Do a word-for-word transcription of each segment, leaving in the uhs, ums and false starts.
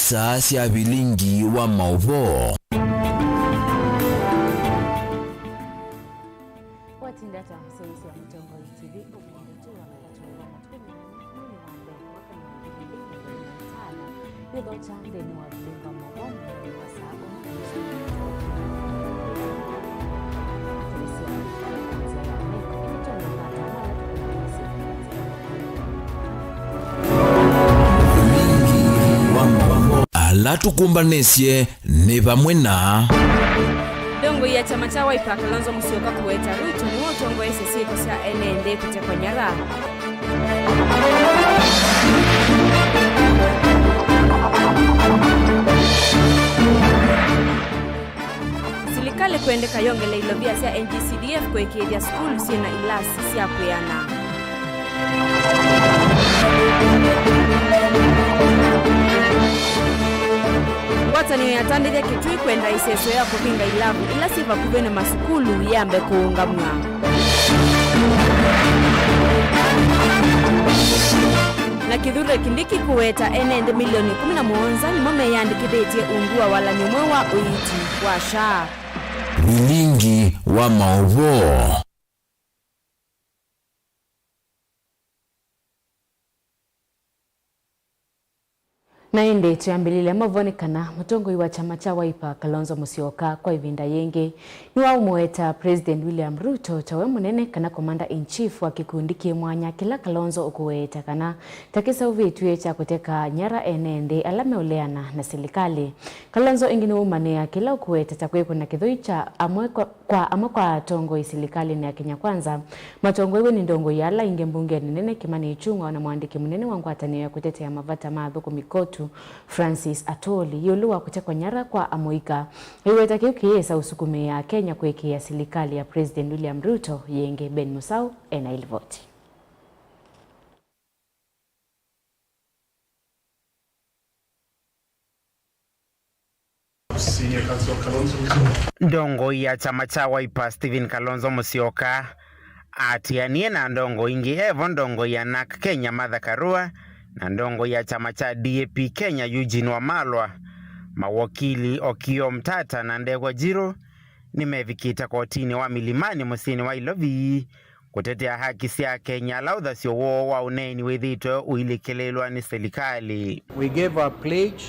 Saa sya vilingi wa maũvoo. Watinda ta mũsyaĩĩsya Mũtongoi T V, ũkũmbe tu wa matukũ mĩnini, mwei wa mbee, mwaka wa ngili ili na mĩongo ĩlĩ na ĩtano. Nĩthokya nthĩnĩ wa vilingi wa maũvoo mũthenya wa saa ũmwe. Ala tũkũmbanĩsye nĩ vamwe na. Ndongoi ya kyama kya Wiper Kalonzo Musyoka kũweta Ruto nĩwe ũtongoesye syĩko sya ene nthĩ kũtekwa nyara. Silikalĩ kwendeka yongele ilovia sya N G C D F kũĩkĩĩthya sukulu syĩ na ilasi sya kwĩana. Ngwatanĩo yatandĩthya Kĩtui kwenda ĩseso ya kũvinga ilavu ila syĩ vakuvĩ na masukulu yambe kũũngamw'a. Na Kithure Kindiki kũweta ene nthĩ milioni ĩkũmi na mũonza nĩmo meyandĩkĩthĩtye ungu wa walany'o mweũ wa ũiiti wa SHA. Vilingi wa maũvoo. Na ĩndĩ twĩambĩlĩlya maũvoo nĩ kana mũtongoi wa kyama kya Wiper, Kalonzo Musyoka, kwa ĩvinda yĩngĩ nĩwaũmũweta President William Ruto ta we mũnene kana commander in chief wa kĩkundi kĩ mwanya kĩla Kalonzo ũkũweta kana ta kĩseũvĩtw'e kya kũteka nyara ene nthĩ ala meũleana na silikalĩ. Kalonzo ĩngĩ nĩwaumanĩa kĩla ũkũweta ta kwĩkũna kĩthũi kya amwe kwa kwa amwe kwa atongoi silikalĩnĩ ya Kenya Kwanza, matongoew'e nĩ ndongoi ya ala aingĩ mbungenĩ nene Kimani Ichung'wa na mũandĩki mũnene wa ngwatanĩo ya kũtetea mavata ma athũkũmi KOTU, Francis Atwoli, ĩũlũ wa kũtekwa nyara kwa amũika. Aiweta kĩu kĩyĩsa ũsukumĩĩa Akenya kũĩkĩĩa silikalĩ ya President William Ruto yĩngĩ. Ben Musau ena ilivoti. Ndongoi ya kyama kya Wiper Stephen Kalonzo Musyoka atianie na ndongoi ingĩ, evo ndongoi ya NARC Kenya Martha Karua na ndongoi ya kyama kya D A P Kenya Eugene Wamalwa. Mawokili Okiya Omtata na Ndegwa Njiru nĩmevikĩte kotinĩ wa Milimani mũsyĩnĩ wa Ilovi kũtetea haki sya Akenya ala ũthasyo woo wa ũneeni wĩthĩĩtwe ũilĩkĩlĩĩlwa nĩ silikalĩ. We gave our pledge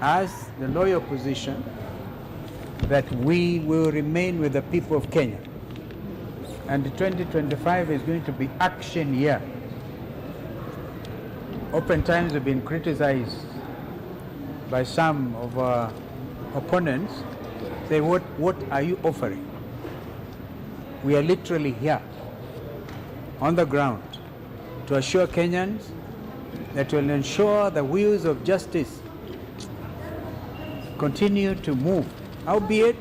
as the loyal opposition that we will remain with the people of Kenya, and twenty twenty-five is going to be action year. Oftentimes we've been criticized by some of our opponents, say, "What, what are you offering?" We are literally here on the ground to assure Kenyans that we'll ensure the wheels of justice continue to move, albeit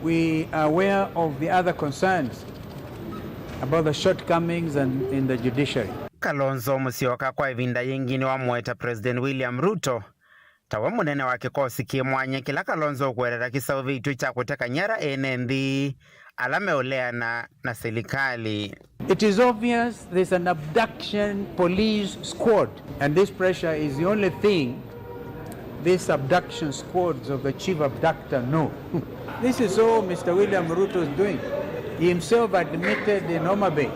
we are aware of the other concerns about the shortcomings and in the judiciary. Kalonzo Musyoka kwa ĩvinda yĩngĩ nĩwamũweta President William Ruto ta we mũnene wa kĩkosi kĩ mwanya kĩla Kalonzo ũkũweta ta kĩseũvĩtw'e kya kũteka nyara ene nthĩ ala meũleana na silikalĩ. It is obvious there's an abduction police squad, and this pressure is the only thing these abduction squads of the chief abductor know. This is all Mister William Ruto is doing. He himself admitted in Homa Bay,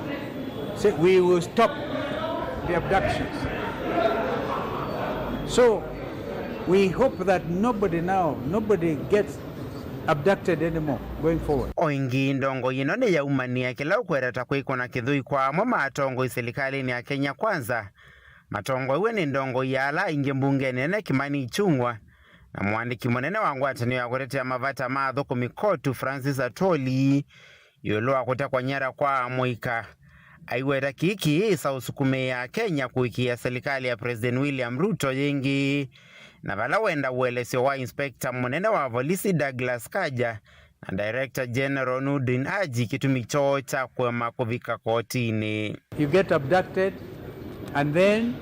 said, "We will stop the abductions." So we hope that nobody now, nobody gets abducted anymore going forward. O ĩngĩ, ndongoi ĩno nĩyaumanĩa kĩla ũkwetata kwĩkũna kĩthũi kwa amwe ma atongoi silikalĩnĩ ya Kenya Kwanza, matongoew'e nĩ ndongoi ya ala aingĩ mbungenĩ nene Kimani Ichung'wa na mũandĩki mũnene wa ngwatanĩo ya kũtetea mavata ma athũkũmi KOTU Francis Atwoli ĩũlũ wa kũtekwa nyara kwa amũika. Aiweta kĩĩ kĩyĩsa ũsukumĩĩa Akenya kũĩkĩĩa silikalĩ ya President William Ruto yĩngĩ, na vala wenda ũelesyo wa inspector mũnene wa volisi Douglas Kanja na Director General Noordin Haji kĩtumi kyoo kya kũema kũvika kotinĩ. You get abducted, and then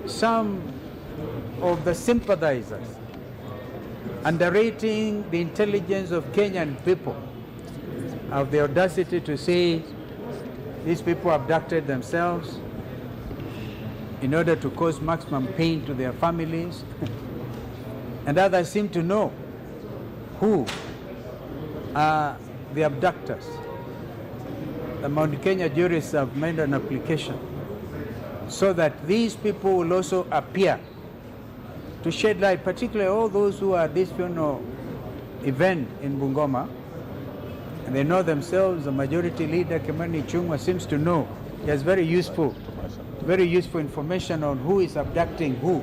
some of the sympathizers, underrating the intelligence of Kenyan people, have the audacity to say these people abducted themselves. in order to cause maximum pain to their families. And others seem to know who are the abductors. The Mount Kenya jurists have made an application so that these people will also appear to shed light, particularly all those who are at this funeral event in Bungoma, and they know themselves. The majority leader, Kimani Ichung'wah, seems to know. He has very useful, very useful information on who is abducting who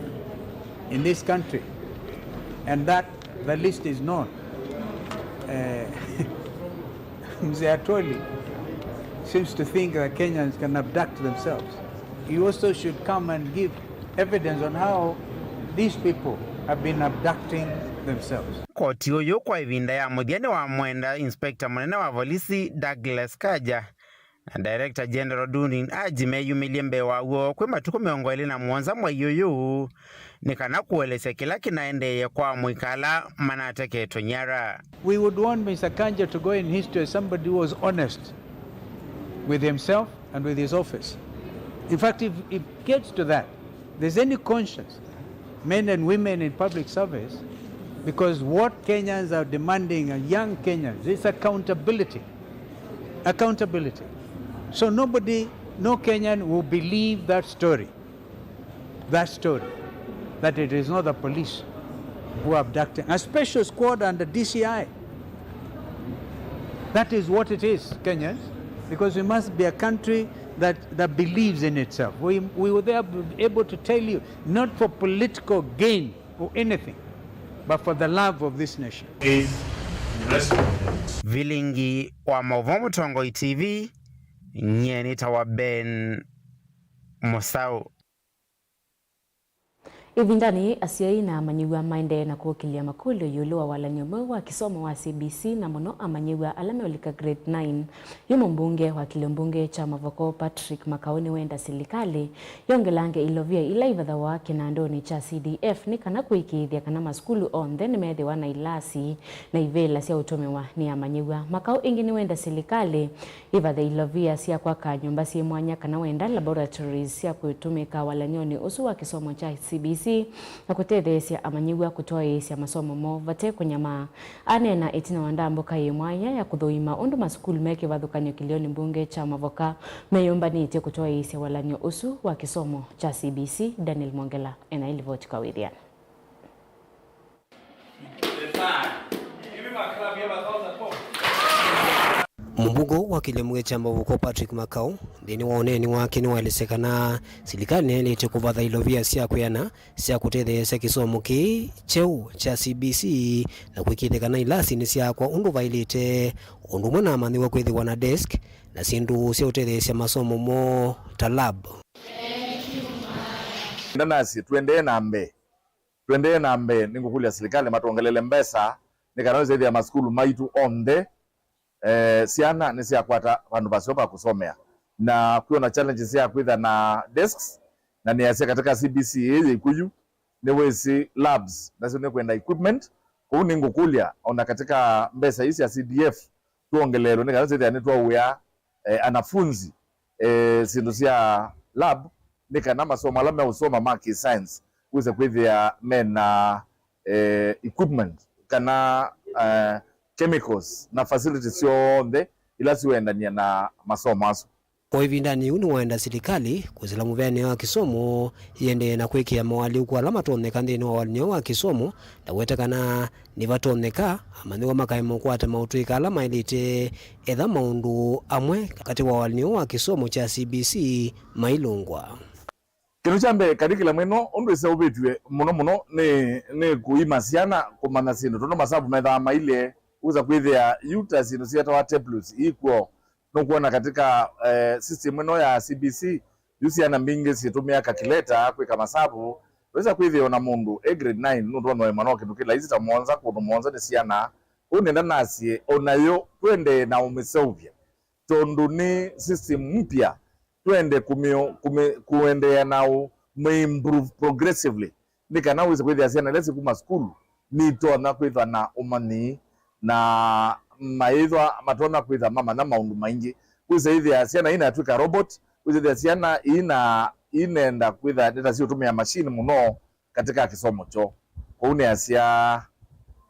in this country, and that the list is known. Uh, Mzee Atwoli seems to think that Kenyans can abduct themselves. He also should come and give evidence on how these people have been abducting themselves. Koti ũyũ kwa ĩvinda ya mũthya nĩwamwenda Inspector mũnene wa volisi Douglas Kaja na Director General Durin Haji meyumĩlye mbee wa w'o kwĩ matukũ mĩongo ĩlĩ na mũonza mwei ũyũ, nĩ kana kũelesya kĩla kĩnaendeeie kwa amũika ala manateketwe nyara. We would want Mister Kanja to go in history as somebody who was honest with himself and with his office. In fact, if, if it gets to that, there's any conscience, men and women in public service, because what Kenyans are demanding, and young Kenyans, is accountability. Accountability. So nobody, no Kenyan will believe that story, that story, that it is not the police who are abducting. A special squad under D C I. That is what it is, Kenyans, because we must be a country that, that believes in itself. We, we were there able to tell you, not for political gain or anything, but for the love of this nation. Vilingi wa Mauvoo Mũtongoi T V, nyie nĩtawa Ben Mũsaũ. Ĩvindanĩ yĩĩ, asyai na amanyĩw'a maendee na kũkĩlya makũlyo ĩũlũ wa walany'o mweũ wa kĩsomo wa C B C, na mũno amanyĩw'a ala meũlika grade nine. Yu mũmbunge wa kĩlĩo mbunge kya Mavoko, Patrick Makau, nĩwenda silikalĩ yongelange ilovia ila ivathawa kĩnandũnĩ kya C D F nĩ kana kũĩkĩĩthya kana masukulu onthe nĩmethĩwa na ilasi na ivĩla sya ũtũmĩwa nĩ amanyĩw'a. Makau ĩngĩ nĩwenda silikalĩ ĩvathe ilovia sya kwaka nyũmba syĩ mwanya kana wenda laboratories sya kũtũmĩka walany'onĩ ũsu wa kĩsomo kya C B C na kũtetheesya amanyĩw'a kũtwaĩĩsya masomo moo vate kũnyamaa. Aneena ĩtina wa ndambũka yĩ mwanya ya kũthũima ũndũ masukulu me kĩvathũkany'o kĩlĩonĩ mbunge kya Mavoka meyũmbanĩtye kũtwaĩĩsya walany'o ũsu wa kĩsomo kya C B C. Daniel Mwongela ena ĩlivoti kwa wĩthĩano. Mũmbunge wa kĩlĩo mbunge kya Mavoko, Patrick Makau, nthĩnĩ wa ũneeni wake nĩwaelesya kana silikalĩ nĩyaĩlĩte kũvatha ilovia sya kwĩana sya kũtetheesya kĩsomo kĩĩ kyeũ kya C B C na kũĩkĩĩthya kana ilasi nĩsyaakwa ũndũ vaĩlĩte, ũndũ ũmwe na amanyĩw'a kwĩthĩwa na desk na syĩndũ sya ũtetheesya masomo moo ta lab. Ndanasye tũendee na mbee. Tũendee na mbee, nĩngũkũlya silikalĩ matwongelele mbesa nĩ kana wĩsa ĩthĩa masukulu maitũ onthe, eh, syana nĩsyakwata vandũ vaseo va kũsomea. Na kwĩ ona challenges ya kwĩtha na desks, na nĩasya katika C B C ĩĩ yĩ kũyu, nĩwĩsĩ labs nasyo nĩkwenda equipment. Kwoou nĩngũkũlya ona katika mbesa ii sya C D F twongeleelwe nĩ kana twĩthĩa nĩtwaũĩa, eh, anafunzi, eh, syĩndũ sya lab, nĩ kana masomo ala meũsoma ma kĩ-science wĩse kwĩthĩa mena, eh, equipment kana, eh, chemicals na facilities syonthe ila siũendany'a na masomo asu. O ĩvindanĩ yĩu nĩwaenda silikalĩ kwĩsĩla mũvĩanĩo wa kĩsomo yĩendee na kwĩkĩa moalyũku ala matonyeka nthĩnĩ wa walany'o wa kĩsomo, na kũweta kana nĩvatonyeka amanyĩw'a makaema ũkwata maũtũĩka ala maĩlĩte, etha maũndũ amwe katĩ wa walany'o wa kĩsomo kya C B C mailũngwa. Kĩndũ kya mbee, curriculum ĩno ũndũ ĩseũvĩtw'e mũno mũno nĩ, nĩ kũima syana kũmanya syĩndũ, tondũ masavu methĩawa mailye. Wĩsa kwĩthĩa yu ta syĩndũ syĩtawa tablets ikw'o. Nũkwona katika, eh, system ĩno ya C B C, yu syana mbingĩ syĩtũmĩa calculator kwĩka masavu. Wĩsa kwĩthĩa ona mũndũ e grade nine nũndũ ona ĩmwe no kĩndũ kĩ laisi ta mũonza kũndũ mũonza nĩ syana. Kwoou nĩenda nasye onayo tũendee na ũmĩseũvya, tondũ nĩ system mpya. Twende kũmĩo-, kũmĩ-, kũendeea na ũmĩ-improve progressively, nĩ kana wĩse kwĩthĩa syana ila syĩkuma sukulu nitonya kwĩthwa na ũmanyi na mayĩthwa matonya kwĩtha mamanya maũndũ maingĩ. Wĩse ĩthĩa syana ii natw'ĩka robot, wĩse ĩthĩa syana ii na inenda kwĩtha nĩ ta siũtũmĩa machine mũno katika kĩsomo kyoo. Kwoou nĩasya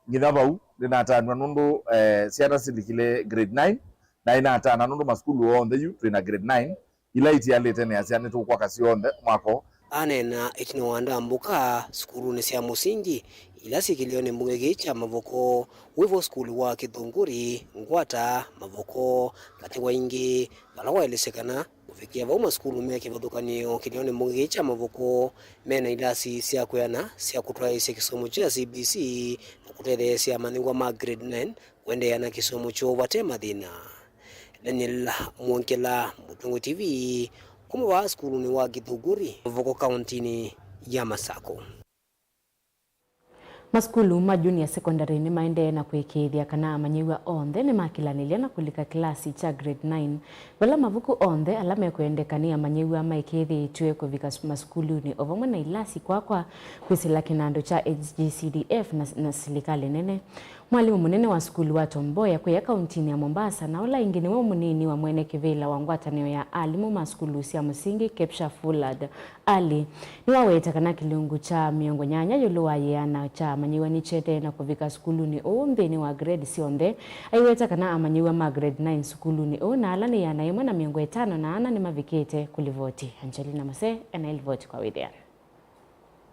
ngitha vau nĩnatanw'a nũndũ, eh, syana silikile grade nine, na inatana nũndũ masukulu onthe yu twĩ na grade nine, ila itialĩte nĩasya nĩtũkwaka syonthe mwaka ũũ. Aneena ĩtina wa ndambũka sukulunĩ sya mũsingi ila syĩ kĩlĩonĩ mbunge kĩĩ kya Mavoko, wĩ vo sukulu wa Kĩthũngũri, Ngwata, Mavoko, katĩ wa ingĩ, vala waelesya kana kũvikĩa vau masukulu me kĩvathũkany'o kĩlĩonĩ mbunge kĩĩ kya Mavoko mena ilasi sya kwĩana sya kũtwaĩĩsya kĩsomo kya C B C na kũtetheesya amanyĩw'a ma grade nine kũendeea na kĩsomo kyoo vate mathĩna. Daniel Mwongela, Mũtongoi T V, kuma vaa sukulunĩ wa Kĩthũngũri, Mavoko, kauntinĩ ya Masakũ. Masukulu ma junior secondary nĩmaendee na kũĩkĩĩthya kana amanyĩw'a onthe nĩmakĩlanĩlya na kũlika kĩlasi kya grade nine, vala mavuku onthe ala mekwendeka nĩ amanyĩw'a maĩkĩĩthĩĩtw'e kũvika s-, masukulunĩ o vamwe na ilasi kwakwa kwĩsĩla kĩnandũ kya H G C D F na, na silikalĩ nene. Mwalimũ mũnene wa sukulu wa Tom Mboya kwĩya kauntinĩ ya Mombasa, na ũla ĩngĩ nĩwe mũnini wa mwene kĩvĩla wa ngwatanĩo ya alimũ ma sukulu sya mũsingi, Kepsha Fulad Ali, nĩwaweta kana kĩlungu kya mĩongo nyanya ĩũlũ wa yĩana kya amanyĩw'a nĩkyendee na kũvika sukulunĩ ũũ nthĩnĩ wa grade syonthe. Aiweta kana amanyĩw'a ma grade nine sukulunĩ ũũ na ala nĩ yĩana yĩmwe na mĩongo ĩtano na ana nĩmavikĩte kũlivoti. Angelina Mose ena livoti kwa wĩthĩano.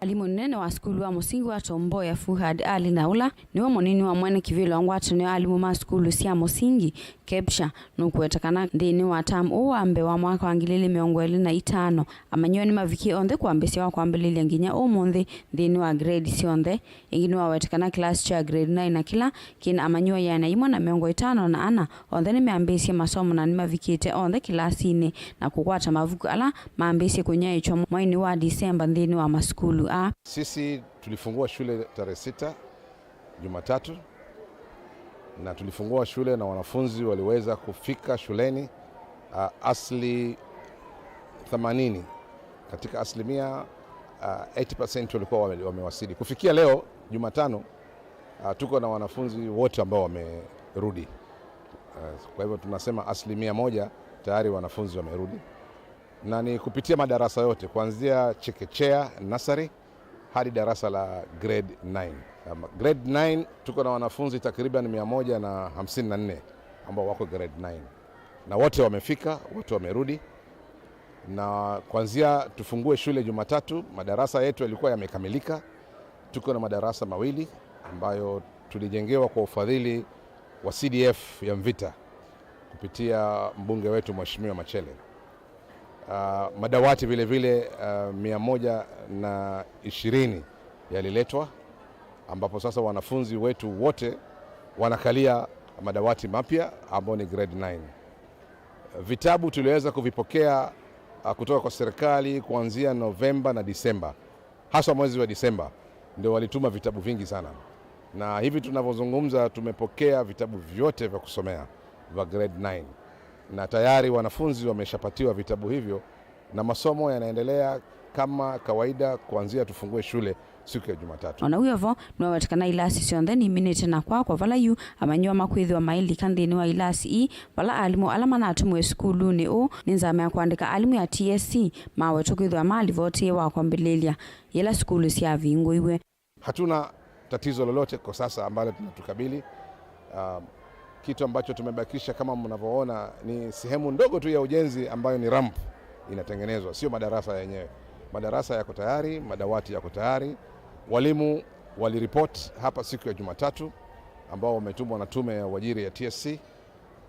Alimũ nene wa sukulu wa mũsingi wa Tom Mboya, Fuhad Ali, na ũla nĩwe mũnini wa mwene kĩvĩla wa ngwatanĩo ya alimũ ma sukulu sya mũsingi, Kepsha, nũkũweta kana nthĩnĩ wa tam ũũ wa mbee wa mwaka wa ngili ilĩ mĩongo ĩlĩ na itano, amanyĩw'a nĩmavikie onthe kwambĩĩsya wa kwambĩlĩlya nginya ũmũnthĩ nthĩnĩ wa grade syonthe. Ĩngĩ nĩwaweta kana kĩlasi kya grade nine na kĩla kĩna amanyĩw'a yĩana yĩmwe na mĩongo ĩtano na ana onthe nĩmeambĩĩsye masomo na nĩmavikĩte onthe kĩlasinĩ na kũkwata mavuku ala mambĩĩsye kũnyaĩĩkya mwainĩ wa Disemba nthĩnĩ wa masukulu aa. Sisi tulifungua shule tarehe sita, Jumatatu, na tulifungua shule na wanafunzi waliweza kufika shuleni, ah, asli themanini katika asilimia, ah, eighty percent walikuwa wame-, wamewasili. Kufikia leo Jumatano, ah, tuko na wanafunzi wote ambao wamerudi. Ah, kwa hivyo tunasema asilimia moja tayari wanafunzi wamerudi. Na ni kupitia madarasa yote, kuanzia chekechea, nursery, hadi darasa la grade nine. Um, grade nine tuko na wanafunzi takriban mia moja na hamsini na nne ambao wako grade nine. Na wote wamefika, wote wamerudi. Na kuanzia tufungue shule Jumatatu, madarasa yetu yalikuwa yamekamilika. Tuko na madarasa mawili ambayo tulijengewa kwa ufadhili wa C D F ya Mvita kupitia mbunge wetu Mheshimiwa Machele. Ah, madawati vile vile, ah, mia moja na ishirini yaliletwa, ambapo sasa wanafunzi wetu wote wanakalia madawati mapya ambao ni grade nine. Vitabu tuliweza kuvipokea, ah, kutoka kwa serikali kuanzia Novemba na Disemba, haswa mwezi wa Disemba ndio walituma vitabu vingi sana, na hivi tunavyozungumza tumepokea vitabu vyote vya kusomea vya grade nine, na tayari wanafunzi wameshapatiwa vitabu hivyo na masomo yanaendelea kama kawaida kuanzia tufungue shule siku ya Jumatatu. Ona wĩ o vo, nĩwaweta kana ilasi syonthe niminĩte na kwakwa vala yu amanyĩw'a makwĩthĩwa mailika nthĩnĩ wa ilasi ii, vala alimũ ala manatũmiwe sukulunĩ ũũ nĩ nzama ya kũandĩka alimũ ya T S C mawetwe kwĩthĩwa malivotĩe wa kwambĩlĩlya yĩla sukulu syavingũiwe. Hatuna tatizo lolote kwa sasa ambalo tunatukabili. Ah, kitu ambacho tumebakisha, kama mnavyoona, ni sehemu ndogo tu ya ujenzi ambayo ni ramp inatengenezwa, sio madarasa yenyewe. Madarasa yako tayari, madawati yako tayari. Walimu waliripoti hapa siku ya Jumatatu ambao wametumwa na tume ya uajiri ya T S C.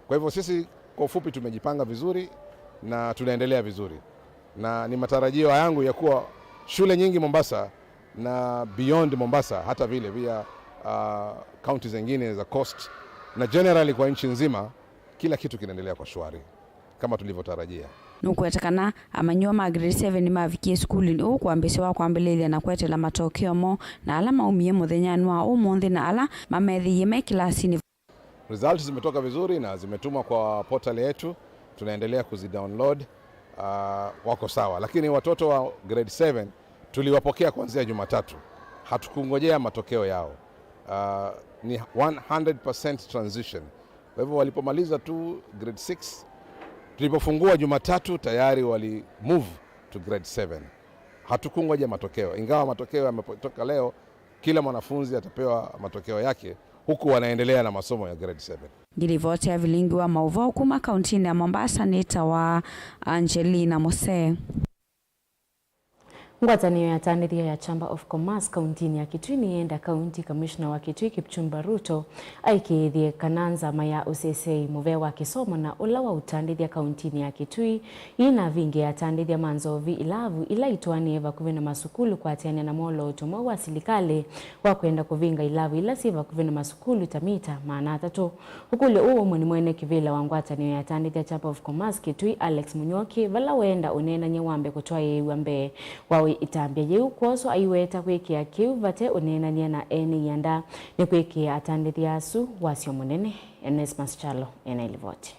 Kwa hivyo sisi kwa ufupi tumejipanga vizuri na tunaendelea vizuri. Na ni matarajio yangu ya kuwa shule nyingi Mombasa na beyond Mombasa, hata vile pia, ah, county zingine za coast na generally kwa nchi nzima, kila kitu kinaendelea kwa shwari kama tulivyotarajia. Nũkũweta kana amanyĩw'a ma grade seven nĩmavikie sukulunĩ ũũ kwambĩĩsya wa kwambĩlĩlya na kweteela matokeo moo, na ala maumie mũthenyanĩ wa ũmũnthĩ na ala mamethĩie me kĩlasinĩ. Results zimetoka vizuri na zimetumwa kwa portal yetu, tunaendelea kuzidownload. Ah, wako sawa, lakini watoto wa grade seven tuliwapokea kuanzia Jumatatu, hatukungojea matokeo yao. Ah, ni one hundred percent transition. Kwa hivyo walipomaliza tu grade six, tulipofungua Jumatatu tayari wali move to grade seven. Hatukungoja matokeo. Ingawa matokeo yametoka leo, kila mwanafunzi atapewa matokeo yake huku wanaendelea na masomo ya grade seven. Ngilivoti ya vilingi wa mauvoo kuma kauntinĩ ya Mombasa nĩ ta wa Angelina Mose. Ngwatanĩo ya atandĩthya ya Chamber of Commerce kauntinĩ ya Kitui nĩyenda County Commissioner wa Kitui Kipchumba Ruto aĩkĩĩthye kana nzama ya ũsesei mũvea wa kĩsomo na ũla wa ũtandĩthya kauntinĩ ya Kitui ĩinavingĩa atandĩthya ma nzovi ilavu ila itwaanĩe vakuvĩ na masukulu, kũatĩanĩa na mwolooto mweũ wa silikalĩ wa kwenda kũvinga ilavu ila syĩ vakuvĩ na masukulu ta mita maana atatũ. Ũkũlyo ũũ ũmwe nĩ mwene kĩvĩla wa ngwatanĩo ya atandĩthya Chamber of Commerce Kitui, Alex Munyoki, vala weenda ũneenany'a wambe kũtwaĩĩw'a mbee wa ĩtambya yĩu kwoswa aiweta kwĩkĩa kĩu vate ũneenany'a na ene ianda nĩ kwĩkĩa atandĩthya asu wasyo mũnene. Onesmus Kyalo ena ĩlivoti.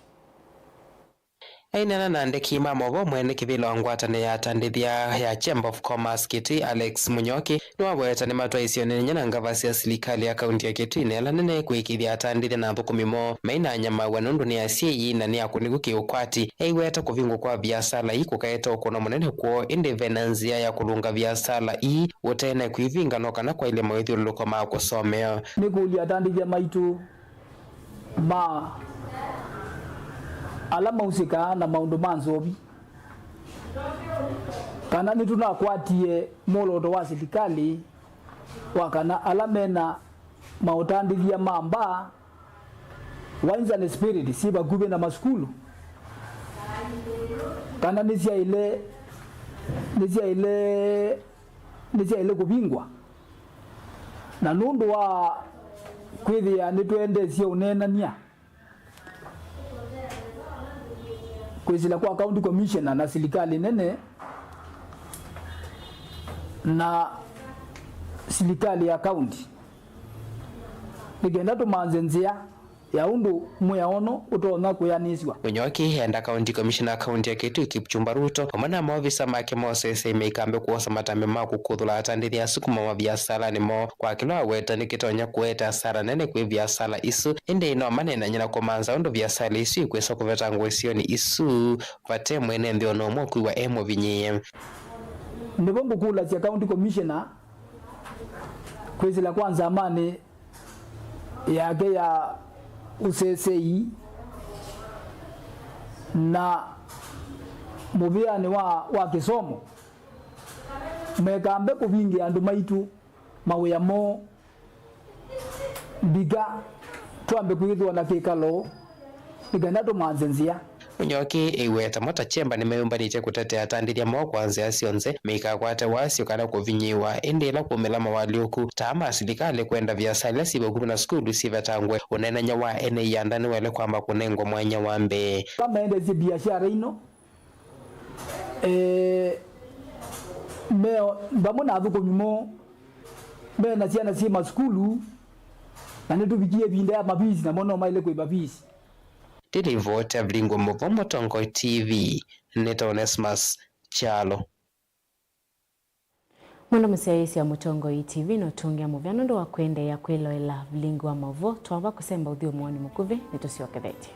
Aineena na andĩki ma maũvoo, mwene kĩvĩla wa ngwatanĩo ya atandĩthya ya Chamber of Commerce Kitui, Alex Munyoki, nĩwavoyete nĩmatwaĩĩsye ũneenany'a na ngavasi ya silikalĩ ya kaunti ya Kitui na ĩla nene kwĩkĩĩthya atandĩthya na athũkũmi moo mainanyamaw'a nũndũ nĩ asyai na nĩ akũnĩku kĩũkwati. Aiweta kũvingwa kwa viasala ii kũkaete ũkũno mũnene kwoo, ĩndĩ ve na nzĩa ya kũlũnga viasala ii ũtene kwĩvinga no kana kwaĩlye mawĩthyũlũlũko ma kũsomea. Nĩkũlya atandĩthya maitũ ma ala mausĩkaa na maũndũ ma nzovi, kana nĩtũnakwatie mwolooto wa silikalĩ wa kana ala mena maũtandĩthya ma mbaa, wines and spirits, syĩ vakuvĩ na masukulu, kana nĩsyaĩle, nĩsyaĩle, nĩsyaĩle kũvingwa. Na nũndũ wa kwĩthĩa nĩtwendeesye ũneenany'a kwĩsĩla kwa County Commissioner na silikalĩ nene na silikalĩ ya kaunti, nĩ kenda tũmanze nzĩa ya ũndũ mwĩao ũno ũtonya kwĩanĩsw'a. Munyoki enda County Commissioner kaunti ya Kitui Kipchumba Ruto vamwe na maovisa make ma ũsesei maikambe kwosa matambya ma kũkũthũla atandĩthya asu kuma maviasalanĩ moo kwa kĩla aweta nĩ kĩtonya kũete asara nene kwĩ viasala isu, ĩndĩ no maneenany'e na kũmantha ũndũ viasala isu ikwĩsa kũvetangwa isionĩ isu vate mwene nthĩ o na ũmwe kwĩw'a e mũvinyĩĩe. Nĩvo ngũkũlasya County Commissioner kwĩsĩla kwa nzamanĩ yake ya ũsesei na mũvĩanĩ wa, wa kĩsomo, mekambe kũvingĩa andũ maitũ mawĩa moo. Mbika twambe kwĩthĩwa na kĩkalo nĩ kana tũmanze nzĩa. Munyoki aiweta mo ta kyemba nĩmeyũmbanĩtye kũtetea atandĩthya moo kwa nzĩa syonthe, meikakwate wasyo kana kũvinyĩĩwa, ĩndĩ ĩla kwaumĩla moalyũku ta ma silikalĩ kwenda viasala ila syĩ vakuvĩ na sukulu sivetangwe, ũneenany'a wa ene ianda nĩwaĩle kwamba kũnengwa mwanya wa mbee. Ala maendesye biashara ino, eh, meo vamwe na athũkũmi moo, me na syana syĩ masukulu, na nĩtũvikie ĩvinda ya mavisi, namo no maĩle kũĩva visi. Ndĩlivoti ya Vilingwa Mũvoo, Mũtongoi T V, nĩ ta Onesmus Kyalo. Mwendwa mũsyaĩĩsya wa Mũtongoi T V, nũtũngĩa mũvea nũndũ wa kũendeea kwĩloela Vilingi wa Maũvoo. Twamba kũsemba ũthyũmũonĩ mũkuvĩ, nĩtũsyokethetye.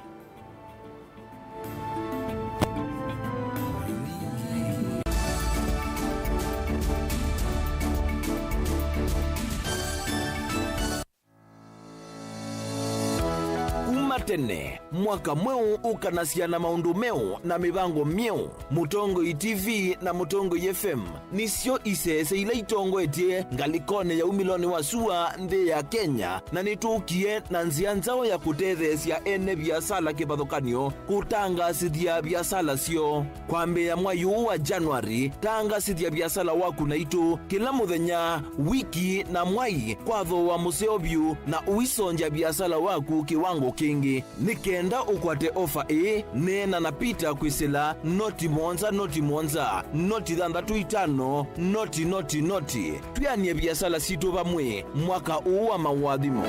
Kuma tene, mwaka mweũ ũkanasya na maũndũ meũ na mĩvango myeũ. Mũtongoi T V na Mũtongoi F M nĩsyo isese ila itongoetye ngalĩkonĩ ya umĩlonĩ wa sua nthĩ ya Kenya, na nĩtũkie na nzĩa nzaũ ya kũtetheesya ene viasala kĩvathũkany'o kũtangaasĩthya viasala syoo. Kwambĩĩa mwai ũũ wa January, tangaasĩthya viasala waku naitũ kĩla mũthenya, wiki, na mwai kwa thooa mũseo vyũ, na ũisongya viasala waku kĩwango kĩngĩ. Nĩ kenda ũkwate ofa ĩĩ, neena na Peter kwĩsĩla noti mũonza, noti mũonza, noti thanthatũ itano, noti, noti, noti. Twĩanĩe viasala sitũ vamwe mwaka ũũ wa maũathimo.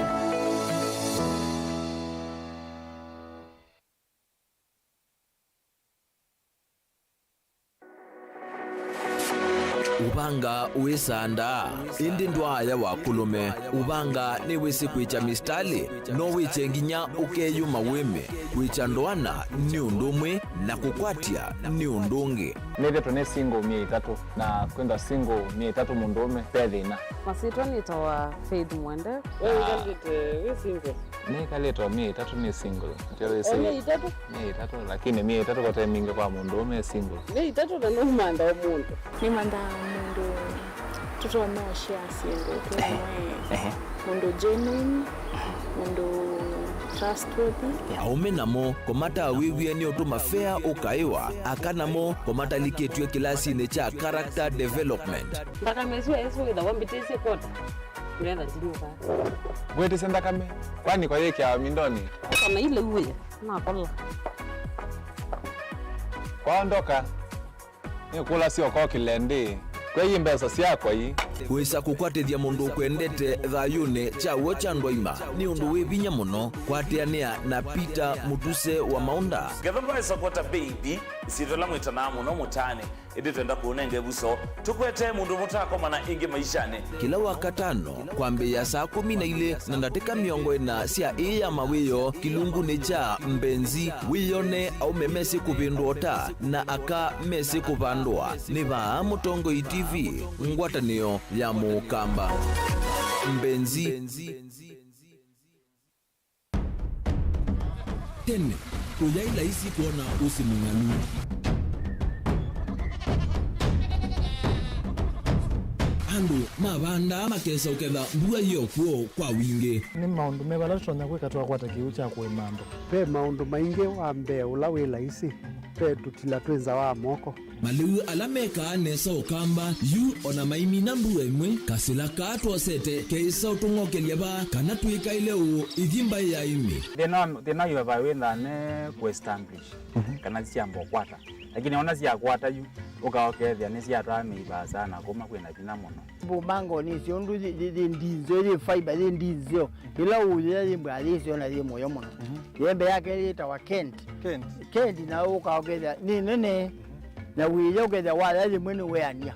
Ũvanga Nga wĩsandaa, ĩndĩ ndwaaya wakũlũme. Ũvanga nĩwĩsĩ kwĩkya mistalĩ, no wĩkye nginya ũkeyũma wĩmĩ. Kwĩkya ndoana nĩ ũndũ ũmwe, na kũkwatya nĩ ũndũ ũngĩ. Nĩthĩtwe nĩ single myei ĩtatũ, na kwĩthwa single myei ĩtatũ mũndũũme, ve thĩna. Masyĩtwa nĩtawa Faith Mwende. We wĩkalĩte wĩ single? Nĩkalĩte o myei ĩtatũ nĩ single. Ndio wĩsĩ. O myei ĩtatũ? Myei ĩtatũ, lakini myei ĩtatũ kote mingĩ kwa mũndũũme e single. Myei ĩtatũ na nũmantha o mũndũ. Nĩmanthaa mũndũ tũtonya ũshare syĩndũ twĩ hamwe. Ehe. Mũndũ genuine, mũndũ trustworthy. Aũme namo, kũmataa wĩw'ĩe nĩ ũtũma fea ũkaĩwa. Aka namo, kũmatalikĩtw'e kĩlasinĩ kya character development. Nthakame ĩsu ĩsu wĩthawa mbĩtĩsye kota. Ndetha ndinyuka. Ngwĩtĩsye nthakame, kwani kwa yĩkĩawa mindonĩ? Kana ile uwe, nakola. Kwaondoka. Nĩkũlasya ũkokĩle ndĩ, kwei mbesa syakwa ii. Wĩsa kũkwatĩthya mũndũ ũkwendete thayũnĩ kya w'o kya ndwaima nĩ ũndũ wĩ vinya mũno. Kwatĩanĩa na Peter Mũtuse wa Maũnda. Ngetha ndwaĩsa kwata baby, isyĩtwa ĩla mwĩtanaa mũno mũtaanĩ, ĩndĩ twenda kũũnenga ĩvuso, tũkwete mũndũ mũtaakomana ĩngĩ maishanĩ. Kĩla Wakatano, kwambĩĩa saa kũmi na ilĩ na ndatĩka mĩongo ĩna sya ĩĩ ya mawĩoo kĩlungunĩ kya Mbenzi, wĩyone aũme mesĩ kũvĩndũa ũta na aka mesĩ kũvandũa. Nĩ vaa Mũtongoi T V, ngwatanĩo ya Mũkamba. Mbenzi. Tene, ũyaĩ laisi kwona ũsĩ mũng'alu. Andũ mavandaa makesa ũketha mbua yĩ o kw'o kwa wingĩ. Nĩ maũndũ meva ala tũtonya kwĩka twakwata kĩw'ũ kya kũĩma andũ? Ve maũndũ maingĩ. Wa mbee ũla wĩ laisi, ve tũtila twĩ nza wa moko. Malĩu ala mekaa nesa Ũkamba, yu o na maimina mbua ĩmwe, kasĩla kaa twosete keĩsa ũtũng'okelya vaa kana twĩkaĩle ũũ ithi mbaĩ ya ĩmĩ. Thĩna wa, thĩna wa vai wĩthaa ne kũ establish kana syamba ũkwata. Lakini ona syakwata yu, ũkaokethĩa nĩsyatwaa mĩi vaasa na kuma kwĩna vinya mũno. Mbumangoni icio ũndũ yĩ, yĩ, yĩ ndinzeo, yĩ fiber, yĩ ndinzeo. Ĩla ũyĩa yĩ mbwa yĩseo na yĩ mũyo mũno. Yembe yake yĩtawa Kent. Kent. Kent na ũkaokethĩa nĩ nene. Na wĩya ũkethĩa waya yĩmwe nĩ weania.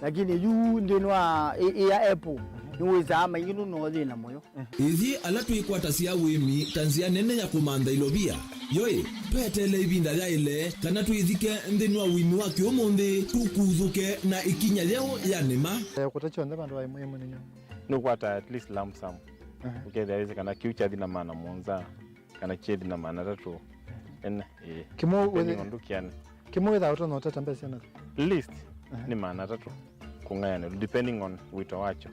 Lakini yu nthĩnĩ wa ĩ-, ĩya apple, nĩwĩsaa maingĩ nũno thĩna mũyo. Ithyĩ ala twĩkwatasya ũĩmi ta nzĩa nene ya kũmantha ilovia, yoĩ, tweteele ĩvinda yaĩle kana twĩthike nthĩnĩ wa ũĩmi wa kĩũmũnthĩ, tũkuthũke na ĩkinya yeũ ya nĩma. Eh, kũta kyonthe vandũ va ĩmwe ĩmwe nĩnyo. Nũkwata at least lump sum. Aha. Ũkethĩa wĩsĩ kana kĩu kyathi na maana mũonza, kana kyethi na maana atatũ. Ene, ĩĩ. Kĩmwe depending wĩthĩ-, on ndũkĩane. Kĩmwe wĩthaa ũtonya ũtata mbesa syana? Least, aha, nĩ maana atatũ kũng'ayanĩlwa, depending on wĩto wakyo.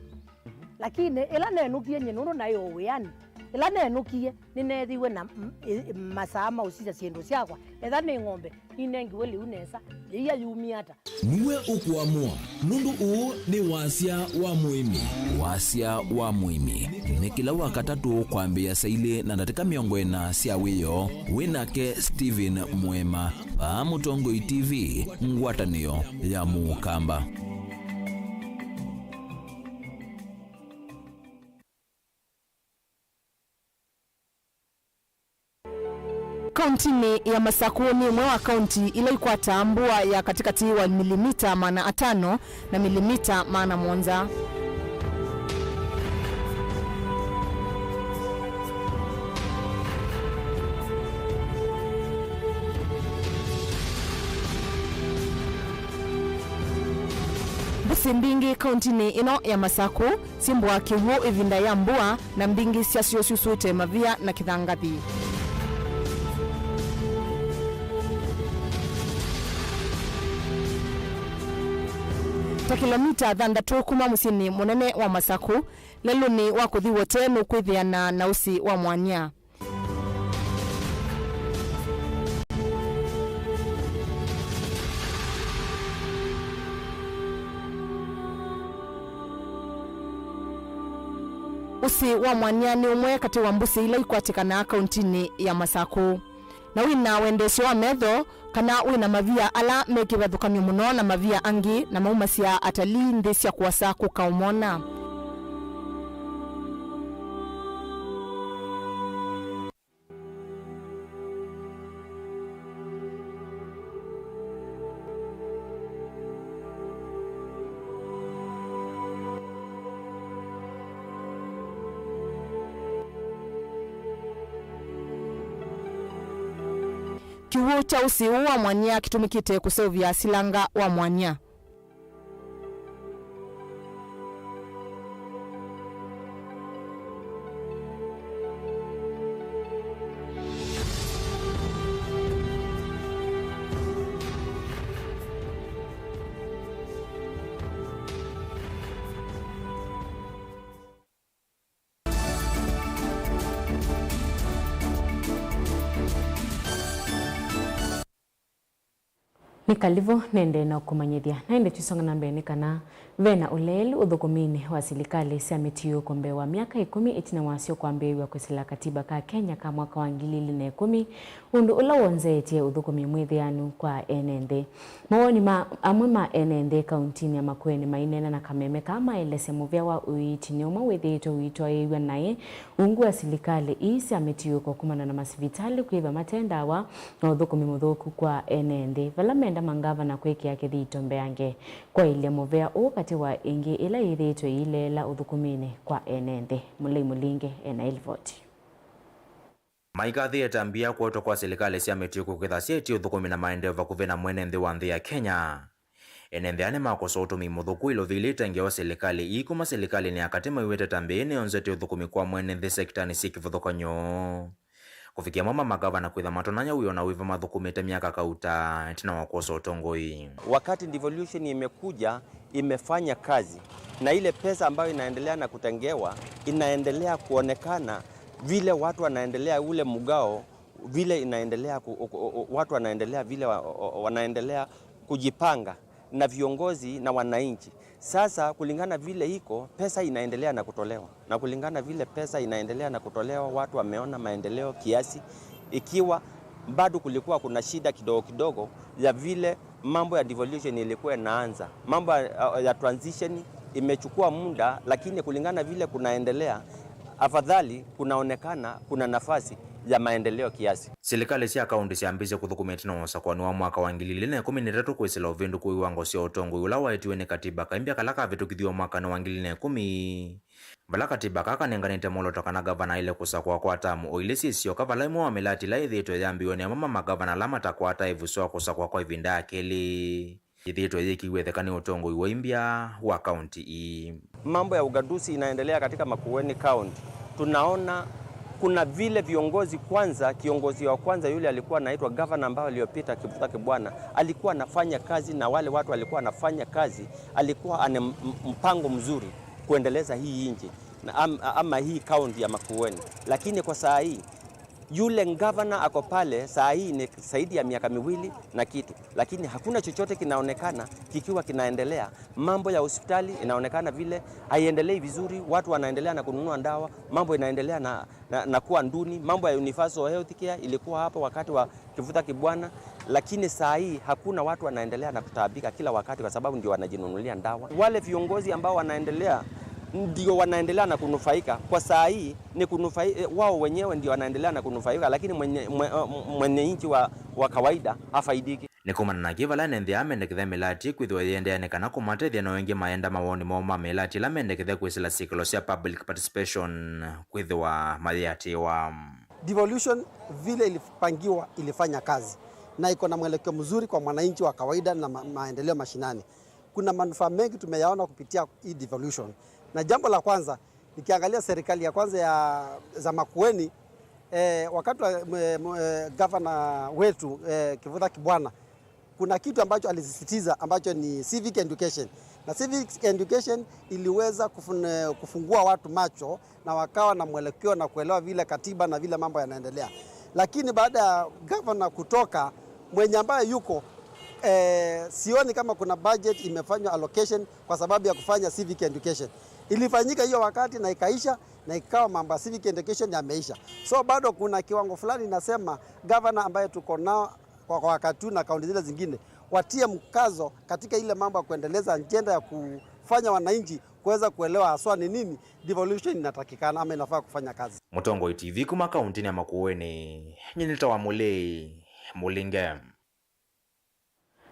Lakini ĩla nenũkie nyie nũndũ naĩ o wĩanĩ, ĩla nenũkie nĩneethĩiwe na m-, ĩ-, masaa ma ũsisya syĩndũ syakwa, etha nĩ ng'ombe, ninengiwe lĩu nesa, yĩia yumie ata? Nue ũkũamũa, nũndũ ũũ nĩ wasya wa mũĩmi. Wasya wa mũĩmi nĩ kĩla Wakatatũ kwambĩĩa saa ilĩ na ndatĩka mĩongo ĩna sya wĩoo. Wĩ nake Stephen Mwema, vaa Mũtongoi T V, ngwatanĩo ya Mũkamba. Kauntinĩ ya Masakũ nĩ ĩmwe wa kaunti ila ikwataa mbua ya katĩkatĩ wa milimita maana atano na milimita maana mũonza. Mbũsĩ mbingĩ kauntinĩ ĩno ya Masakũ syĩmbũaa kĩw'ũ ĩvinda ya mbua, na mbingĩ syasyo syusũĩte mavia na kĩthangathi. Ta kĩlomita thanthatũ kuma mũsyĩnĩ mũnene wa Masakũ, lelũnĩ wa kũthi Wote nũkwĩthĩana na ũsĩ wa Mwania. Ũsĩ wa Mwania nĩ ũmwe katĩ wa mbũsĩ ila ikwatĩkanaa kauntinĩ ya Masakũ, na wĩna wendeesyo wa metho, kana wĩna mavia ala me kĩvathũkany'o mũno na mavia angĩ, na maumasya atalii nthĩ sya kũasa kũka ũmona. Kĩw'ũ kya ũsĩ ũũ wa mwanya kĩtũmĩkĩte kũseũvya silanga wa mwanya. Nĩ kalĩvo nende na ũkũmanyĩthya. Na ĩndĩ twisonga na mbee nĩ kana ve na ũleelu ũthũkũminĩ wa silikalĩ sya mĩtiũko mbee wa myaka ĩkũmi ĩtina wasyo kwambĩĩw'a kwĩsĩla katiba ka Kenya ka mwaka wa ngili ilĩ na ĩkũmi, ũndũ ũla wonzeetye ũthũkũmi mwĩthĩanu kwa ene nthĩ. Mawoni ma amwe ma ene nthĩ kauntinĩ ya Makueni maineena na kameme kaa maelesya mũvea wa ũiiti nĩ ũmwe wĩthĩĩtwe ũitwaĩĩw'a naĩ ungu wa silikalĩ ii sya mĩtiũko kumana na masivitalĩ kwĩthwa mate ndawa na ũthũkũmi mũthũku kwa ene nthĩ, vala menda mangavana kwĩkĩa kĩthito mbeange kwaĩlya mũvea ũũ katĩ wa ĩngĩ ĩla yĩthĩĩtwe ĩileela ũthũkũminĩ kwa ene nthĩ. Mũlei Mũlinge ena ĩlivoti. Maikathĩĩe ĩtambya ya kũetwa kwa silikalĩ sya mĩtiũko kwĩtha syĩtie ũthũkũmi na maendeeo vakuvĩ na mwene nthĩ wa nthĩ ya Kenya. Ene nthĩ aa nĩmakosoa ũtũmĩi mũthũku wa ilovia ila itengewa silikalĩ ii kuma silikalĩnĩ ya katĩ maiweta ĩtambya yĩĩ nĩyonzete ũthũkũmi kwa mwene nthĩ sekitanĩ syĩ kĩvathũkany'o. Kũvikĩa amwe ma magavana kwĩtha matonanya wĩoo na wĩva mathũkũmĩte myaka kauta ĩtina wa kwosa ũtongoi. Wakati devolution imekuja, imefanya kazi, na ile pesa ambayo inaendelea na kutengewa inaendelea kuonekana vile watu wanaendelea, ule mgao vile inaendelea ku-, o-, o-, o-, watu wanaendelea vile wa-, o-, o-, wanaendelea kujipanga na viongozi na wananchi. Sasa kulingana vile iko, pesa inaendelea na kutolewa. Na kulingana vile pesa inaendelea na kutolewa, watu wameona maendeleo kiasi, ikiwa bado kulikuwa kuna shida kidogo kidogo ya vile mambo ya devolution ilikuwa inaanza. Mambo ya, ya transition imechukua muda, lakini kulingana vile kunaendelea, afadhali kunaonekana kuna nafasi ya maendeleo kiasi. Silikalĩ sya kaunti syambĩĩsye kũthũkũma ĩtina wa ũsakũani wa mwaka wa ngili ilĩ na ĩkũmi na itatũ kwĩsĩla ũvĩndũku wa iwango sya ũtongoi ũla waetiwe nĩ katiba kaimbya kala kavĩtũkithiwe mwakanĩ wa ngili na ĩkũmi, vala katiba kaa kanenganĩte mwolooto kana ngavana aĩle kũsakũa kwa tamu o ilĩ syĩ syoka, vala ĩmwe wa mĩlatĩ ĩla yĩthĩĩtwe yambĩĩwe nĩ amwe ma magavana ala matakwata ĩvuso wa kũsakũa kwa ĩvinda ya kelĩ yĩthĩĩtwe yĩkiw'e ĩtheka nĩ ũtongoi wa imbya wa kaunti ii. Mambo ya ugadusi inaendelea katika Makueni County. Tunaona kuna vile viongozi kwanza, kiongozi wa kwanza yule alikuwa anaitwa gavana ambaye aliyopita, Kivutha Kibwana, alikuwa anafanya kazi na wale watu alikuwa anafanya kazi, alikuwa ana m-, m-, mpango mzuri kuendeleza hii nchi na am-, ama hii kaunti ya Makueni. Lakini kwa saa hii, yule gavana ako pale saa hii ni zaidi ya miaka miwili na kitu, lakini hakuna chochote kinaonekana kikiwa kinaendelea. Mambo ya hospitali inaonekana vile haiendelei vizuri, watu wanaendelea na kununua dawa, mambo inaendelea na, na, na kuwa duni. Mambo ya universal health care ilikuwa hapo wakati wa Kivutha Kibwana, lakini saa hii hakuna, watu wanaendelea na kutaabika kila wakati kwa sababu ndio wanajinunulia dawa. Wale viongozi ambao wanaendelea, ndio wanaendelea na kunufaika kwa saa hii, ni kunufai-, eh, wao wenyewe ndio wanaendelea na kunufaika, lakini mwenye, mwe-, eh, mwenye nchi wa, wa kawaida hafaidiki. Nĩ kumana na kĩ vala ene nthĩ aa mendekethe mĩlatĩ kwĩthĩwa yĩendeea nĩ kana kũmatethya, na o ĩngĩ mayenda mawoni moo ma mĩlatĩ ĩla mendekethe kwĩsĩla syĩkalo sya public participation kwĩthĩwa mayĩatĩĩwa. Devolution vile ilipangiwa ilifanya kazi na iko na mwelekeo mzuri kwa mwananchi wa kawaida na ma-, maendeleo mashinani. Kuna manufaa mengi tumeyaona kupitia hii devolution. Na jambo la kwanza, nikiangalia serikali ya kwanza ya, za Makueni, eh, wakati wa, mwe-, mwe-, gavana wetu, eh, Kivutha Kibwana, kuna kitu ambacho alisisitiza ambacho ni civic education. Na civic education iliweza kufun-, kufungua watu macho na wakawa na mwelekeo na kuelewa vile katiba na vile mambo yanaendelea. Lakini baada ya gavana kutoka, mwenye ambaye yuko, eh, sioni kama kuna budget imefanywa allocation kwa sababu ya kufanya civic education. Ilifanyika hiyo wakati na ikaisha, na ikawa mambo ya civic education yameisha. So bado kuna kiwango fulani nasema gavana ambaye tuko nao kwa, kwa wakati huu na kaunti zile zingine watie mkazo katika ile mambo ya kuendeleza ajenda ya kufanya wananchi kuweza kuelewa haswa ni nini devolution inatakikana ama inafaa kufanya kazi. Mũtongoi T V kuma kauntinĩ ya Makueni, nyie nĩtawa Mũlei Mũlinge.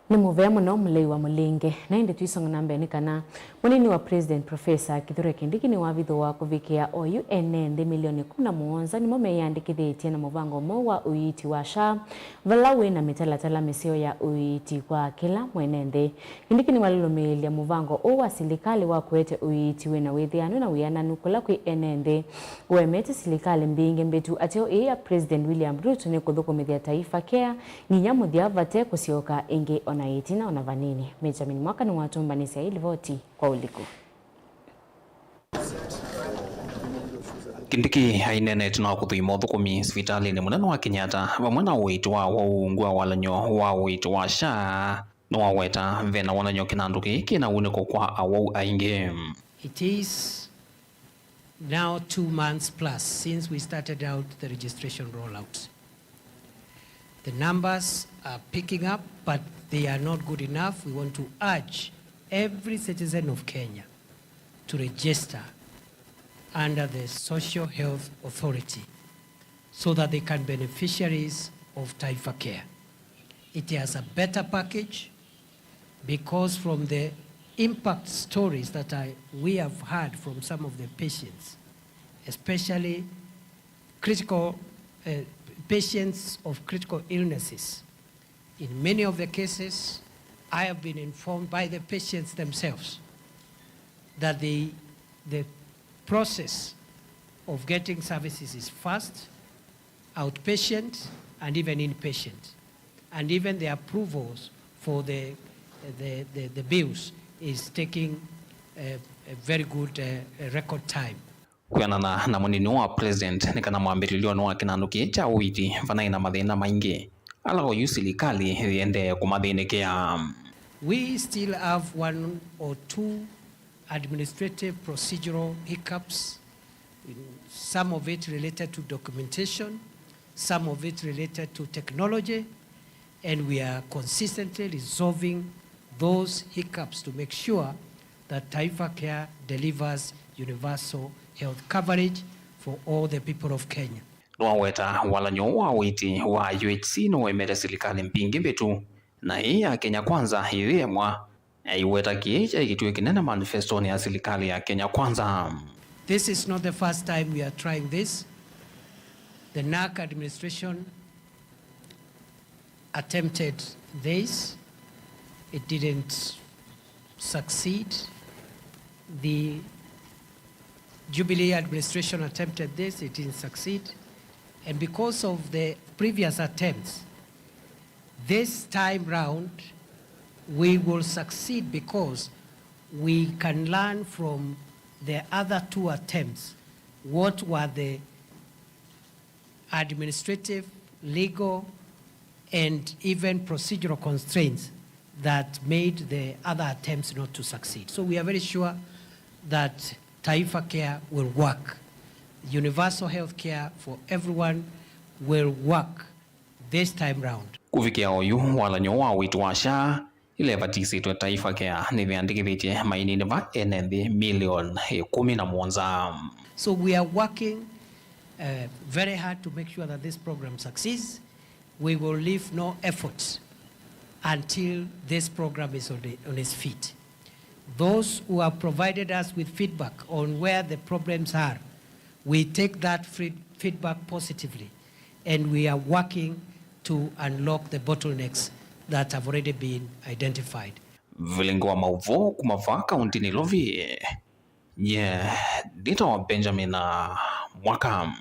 Nĩ mũvea mũno mũlei wa mũlinge. Na ĩndĩ tũisonga na mbee nĩ kana mũnini wa President Professor Kithure Kindiki nĩwavithũa kũvikĩa oyu ene nthĩ milioni ĩkũmi na mũonza nĩmo meyĩandĩkĩthĩtye na mũvango mweũ wa ũiiti wa SHA, vala wĩ na mĩtalatala mĩseo ya ũiiti kwa kĩla mwene nthĩ. Kindiki nĩwalũlũmĩĩlya mũvango ũũ wa silikalĩ wa kũete ũiiti wĩ na wĩthĩano na wĩananu kũla kwĩ ene nthĩ. Ũemete silikalĩ mbingĩ mbĩtu ateo ĩĩ ya President William Ruto nĩkũthũkũmĩthya Taifa Care nginya mũthya vate kũsyoka ĩngĩ ona ĩtina ona vanini. Benjamin Mwaka nĩwatũmbanĩsya ĩĩ livoti kwa ũliku. Kindiki aineenete na kũthũima ũthũkũmi sivitalĩnĩ mũnene wa Kenyatta vamwe na ũiiti wa awau. Ungu wa walany'o wa ũiiti wa SHA nĩwaweta ve na walany'o kĩnandũ kĩĩ kĩ na wunĩko kwa awau aingĩ. It is now two months plus since we started out the registration rollout. The numbers are picking up, but they are not good enough. We want to urge every citizen of Kenya to register under the Social Health Authority so that they can beneficiaries of Taifa Care. It has a better package because from the impact stories that I, we have heard from some of the patients, especially critical, uh, patients of critical illnesses, in many of the cases, I have been informed by the patients themselves that the, the process of getting services is fast, outpatient and even inpatient, and even the approvals for the, the, the, the bills is taking a, a very good, uh, record time. Kwĩanana na mũnini wa President, nĩ kana mwambĩlĩlyonĩ wa kĩnandũ kĩĩ kya ũiiti vanaĩ na mathĩna maingĩ ala oyu silikalĩ yĩendee kũmathĩnĩkĩa. We still have one or two administrative procedural hiccups, some of it related to documentation, some of it related to technology, and we are consistently resolving those hiccups to make sure that Taifa Care delivers universal health coverage for all the people of Kenya. Nĩwaweta walany'o wa ũiiti wa U H C nĩwaemete silikalĩ mbingĩ mbĩtu, na ĩĩ ya Kenya Kwanza ĩyĩemwa. Aiweta kĩĩ kyaĩ kĩtuĩ kĩnene manifestonĩ ya silikalĩ ya Kenya Kwanza. This is not the first time we are trying this. The NARC administration attempted this. It didn't succeed. The Jubilee administration attempted this. It didn't succeed. And because of the previous attempts, this time round, we will succeed because we can learn from the other two attempts what were the administrative, legal, and even procedural constraints that made the other attempts not to succeed. So we are very sure that Taifa Care will work. Universal health care for everyone will work this time round. Kũvikĩa oyu, walany'o wa ũiiti wa SHA ĩla ĩvatisĩtwe Taifa Care nĩveandĩkĩthĩtye mainini va ene nthĩ milioni ĩkũmi na mũonza. So we are working, uh, very hard to make sure that this program succeeds. We will leave no effort until this program is on, the, on its feet. Those who have provided us with feedback on where the problems are, we take that feed-, feedback positively, and we are working to unlock the bottlenecks that have already been identified. Vilingi wa maũvoo kuma vaa kaunti Nairobi, nye ndĩtawa Benjamin Mwaka.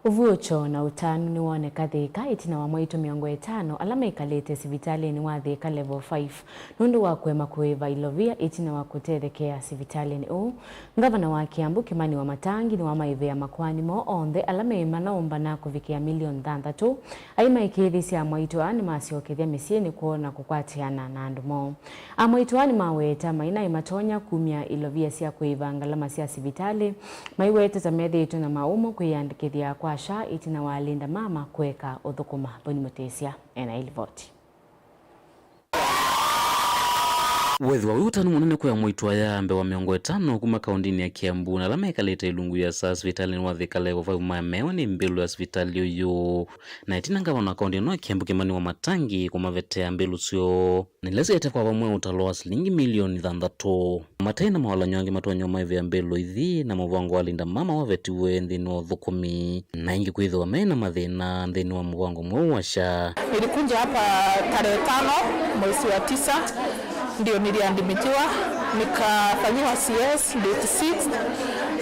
Ũvuũkyo na ũtanu nĩwoneka Thĩka ĩtina wa mwaitũ mĩongo ĩtano ala maikalĩte sivitalĩnĩ wa Thĩka Level five nũndũ wa kũema kũĩva ilovia ĩtina wa kũtethekea sivitalĩnĩ ũũ. Ngavana wa Kiambu, Kimani Wamatangi, nĩwamaĩvĩa makoani moo onthe ala meĩmana ũmbana kũvikĩa milioni thanthatũ. Aĩ maĩkĩĩthĩsya amwaitũ aa nĩmasyokethya mĩsyĩnĩ kwoo na kũkwatĩana na andũ moo. Amwaitũ aa nĩmaweta mainaĩ matonya kumya ilovia sya kũĩva ngalama sya sivitalĩ, maiweta ta methĩĩtwe na maũmo kwĩyĩandĩkĩthya kwa SHA ĩtina wa Linda Mama kũeka ũthũkũma. Boni Mũtĩsya ena ĩlivoti. Wethĩwa wĩ ũtanu mũnene kũya mwaitũ aya mbee wa mĩongo ĩtano kuma kaũndĩnĩ ya Kiambu na ala mekalĩte ilungu ya saa sivitalĩnĩ wa Thika Level five mamewa nĩ mbĩlũ ya sivitalĩ ũyũ. Na ĩtina ngavana wa kaũndĩ ĩno ya Kiambu Kimani Wamatangi kũmavetea mbĩlũ syoo, nĩlesete kwa vamwe ũtalo wa silingi milioni thanthatũ. Mate na mawalany'o angĩ matonya ũmaĩvĩa mbĩlũ ithi na mũvango wa Linda Mama wavetiwe nthĩnĩ wa ũthũkũmi, na ĩngĩ kwĩthĩwa me na mathĩna nthĩnĩ wa mũvango mweũ wa SHA. Nilikuja hapa tarehe tano mwezi wa tisa, ndio niliadmitiwa, nikafanyiwa C S date six,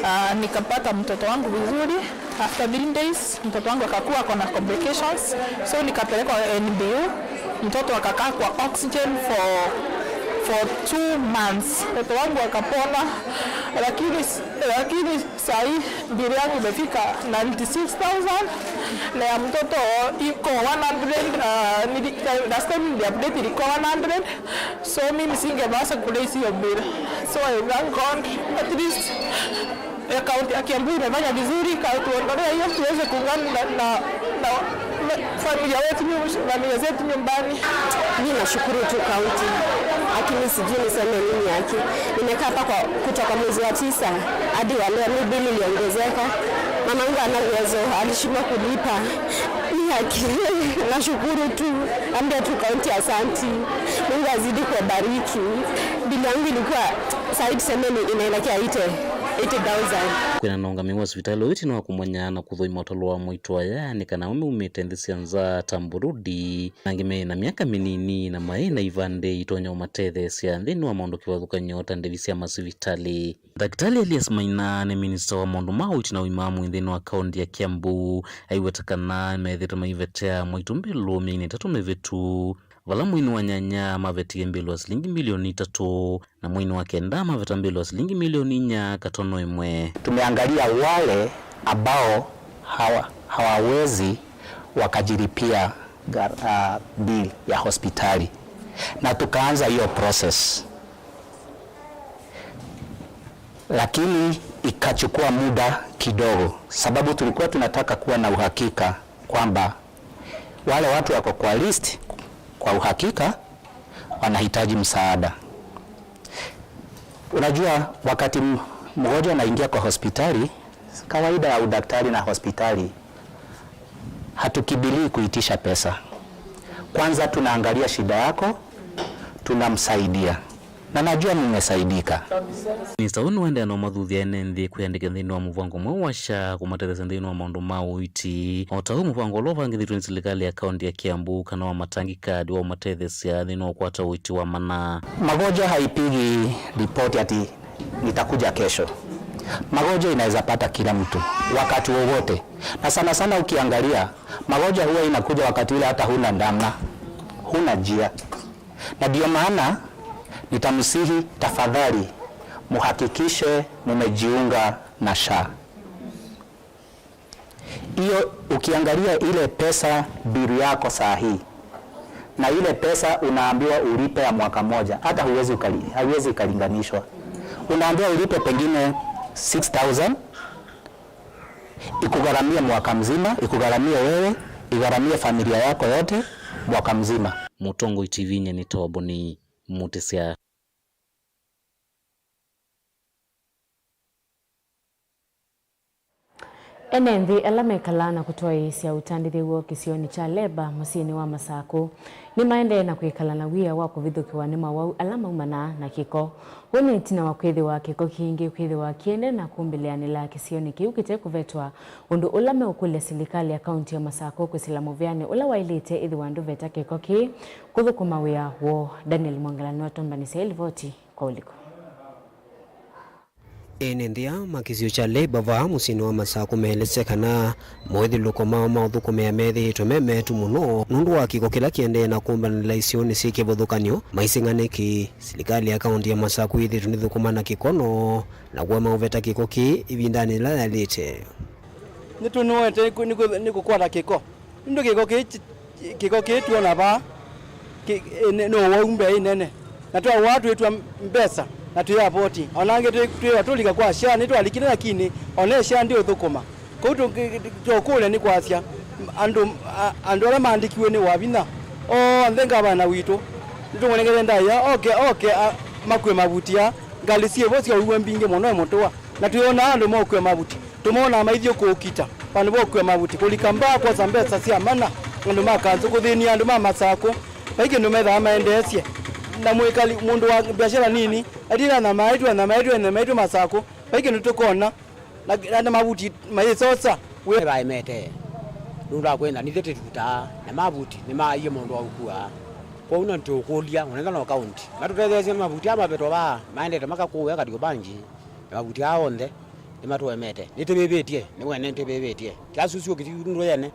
ah, nikapata mtoto wangu vizuri. After three days, mtoto wangu akakuwa ako na complications, so nikapelekwa N B U. Mtoto akakaa kwa oxygen for, for two months. Mtoto wangu akapona, lakini, lakini saa hii bill yangu imefika ninety six thousand, na ya mtoto iko one hundred, uh, nili-, last time niliupdate ilikuwa one hundred, so mimi singeweza kuraise hiyo bill. So I thank God, at least, eh, kaunti ya Kiambu imefanya vizuri, ka-, tuondolee hiyo tuweze kuungana na, na, na me-, familia wetu nyu-, familia zetu nyumbani. Mi nashukuru tu kaunti, lakini sijui niseme nini haki. Nimekaa hapa kwa, kutoka mwezi wa tisa hadi wa leo, mi bili iliongezeka. Mamangu ana uwezo, alishindwa kulipa. Ni haki. Nashukuru tu, ambia tu kaunti asanti. Mungu azidi kuwabariki. Bili yangu ilikuwa, saa hii tuseme ni, inaelekea eighty, eighty thousand. Kwĩna na ũngamĩi wa sivitalĩ ũyũ ĩtina wa kũmanya na kũthũima ũtalo wa mwaitũ aya nĩ kana aũme umĩte nthĩ sya nza ta Burundi, na angĩ me na myaka mĩnini na maĩ na ivandĩ itonya ũmatetheesya nthĩnĩ wa maũndũ kĩvathũkany'o ta ndĩvi sya masivitalĩ. Ndakĩtalĩ Elias Maina nĩ minista wa maũndũ ma ũiiti na ũima wa mwĩĩ nthĩnĩ wa kaũntĩ ya Kiambu, aiweta kana methĩĩtwe maivetea mwaitũ mbĩlũ myeini ĩtatũ mĩvĩtu, vala mweinĩ wa nyanya mavetie mbĩlũ ya silingi milioni itatũ, na mweinĩ wa kenda maveta mbĩlũ ya silingi milioni inya katono ĩmwe. Tumeangalia wale ambao hawa-, hawawezi wakajilipia gar-, ah, bill ya hospitali, na tukaanza hiyo process, lakini ikachukua muda kidogo, sababu tulikuwa tunataka kuwa na uhakika kwamba wale watu wako kwa list kwa uhakika wanahitaji msaada. Unajua, wakati m-, mgonjwa anaingia kwa hospitali, kawaida ya udaktari na hospitali, hatukimbilii kuitisha pesa. Kwanza tunaangalia shida yako, tunamsaidia. Na najua mmesaidika. Minista ũyũ nĩwaendeea na ũmathuthya ene nthĩ kwĩandĩkĩa nthĩnĩ wa mũvango mweũ wa SHA kũmatetheesya nthĩnĩ wa maũndũ ma ũiiti, o ta ũu mũvango ũla ũvangĩthĩtwe nĩ silikalĩ ya kaũntĩ ya Kiambu kana wa Matangi Card wa ũmatetheesya nthĩnĩ wa ũkwata ũiiti wa mana. Magonjwa haipigi ripoti ati nitakuja kesho. Magonjwa inaweza pata kila mtu wakati wowote, na sana sana ukiangalia magonjwa huwa inakuja wakati ule hata huna namna, huna njia. Na ndio maana nitamsihi, tafadhali, muhakikishe mumejiunga na SHA. Hiyo ukiangalia ile pesa bill yako saa hii na ile pesa unaambiwa ulipe ya mwaka moja, hata huwezi ukali-, haiwezi ikalinganishwa. Unaambiwa ulipe pengine six thousand, ikugharamie mwaka mzima, ikugharamie wewe, igharamie familia yako yote mwaka mzima. Mũtongoi T V nyie nĩ Toboni Mutisya. Ene nthĩ ala mekalaa na kũtwaĩĩsya ũtandĩthya woo kĩsionĩ kya Leba mũsyĩnĩ wa Masakũ nĩmaendee na kwĩkala na wia wa kũvithũkĩwa nĩ mawau ala maumanaa na kĩko. Ũũ nĩ ĩtina wa kwĩthĩwa kĩko kingĩ kwĩthĩwa kĩendee na kũmbĩlĩanĩla kĩsionĩ kĩu kĩte kũvetwa, ũndũ ũla meũkũlya silikalĩ ya kaunti ya Masakũ kwĩsĩla mũvĩanĩ ũla waĩlĩte ĩthĩwa ndũveta kĩko kĩĩ kũthũkũma wĩa woo. Daniel Mwongela nĩwatũmbanĩsya ĩlivoti kwa ũliku. Ene nthĩ aa ma kĩsio kya Leba vaa mũsyĩnĩ wa Masakũ meelesya kana moĩthĩlũko moo ma ũthũkũmĩa methĩĩtwe me metu mũno nũndũ wa kĩko kĩla kĩendee na kũmbanĩla isionĩ syĩ kĩvathũkany'o, maisĩ ng'anĩkĩ. Silikalĩ ya kaũntĩ ya Masakũ yĩthĩĩtwe nĩthũkũma na kĩkono na kũema ũveta kĩko kĩĩ ĩvindanĩ yĩla yaĩlĩte. Nĩtũnoete nĩ kũ-, nĩ kũ-, nĩ kũkwata kĩko. Nũndũ kĩko kĩĩ kĩ-, kĩko kĩĩ twona vaa, kĩ-, ĩ-, nĩ, nĩ ũwau mbee ĩnene. Na twaũaa twĩtw'a mbesa, na twĩ avoti. O na angĩ twĩ, twĩwa tũlika kwa SHA, nĩtwalikile, lakini o na SHA ndĩũthũkũma. Kwoou tũ-, tũkũlya nĩ kwasya, andũ, a-, andũ ala maandĩkiwe nĩ Wavinya, onthe ngavana witũ, nĩtũmũnengete ndaĩa, oke, oke, a-, Makue mavuti aa, ngalĩ syĩ vo sya ũiwe mbingĩ mũno ĩmũtũa, na twĩonaa andũ mokua mavuti. Tũmonaa maithyũkũũkita vandũ va ũkua mavuti, kũlika mbaa kwosa mbesa sya mana, andũ ma kanzũ kũthĩnia andũ ma Masakũ. Vai kĩndũ methaa maendeesye. Na mwĩkali, mũndũ wa biashara nini, atina na maitũ, na maitũ, na maitũ Masakũ. Vai kĩndũ tũkona, na, na, na mavuti mayĩsosa. Wĩ- Vaemete. Nũndũ wa kwenda nithe tĩtutaa, na mavuti nĩmaaie mũndũ wa ũkua. Kwoou no tũkũlya, ũnenga no kaunti. Matũtetheesye na mavuti aa mavetwa vaa, maendete makakũũe Kariobangi, na mavuti aa onthe. Nĩmatũemete. Nĩtĩvĩvĩtye, nĩwene nĩtĩvĩvĩtye. Kĩla susu ũkĩthi nũndũ yene.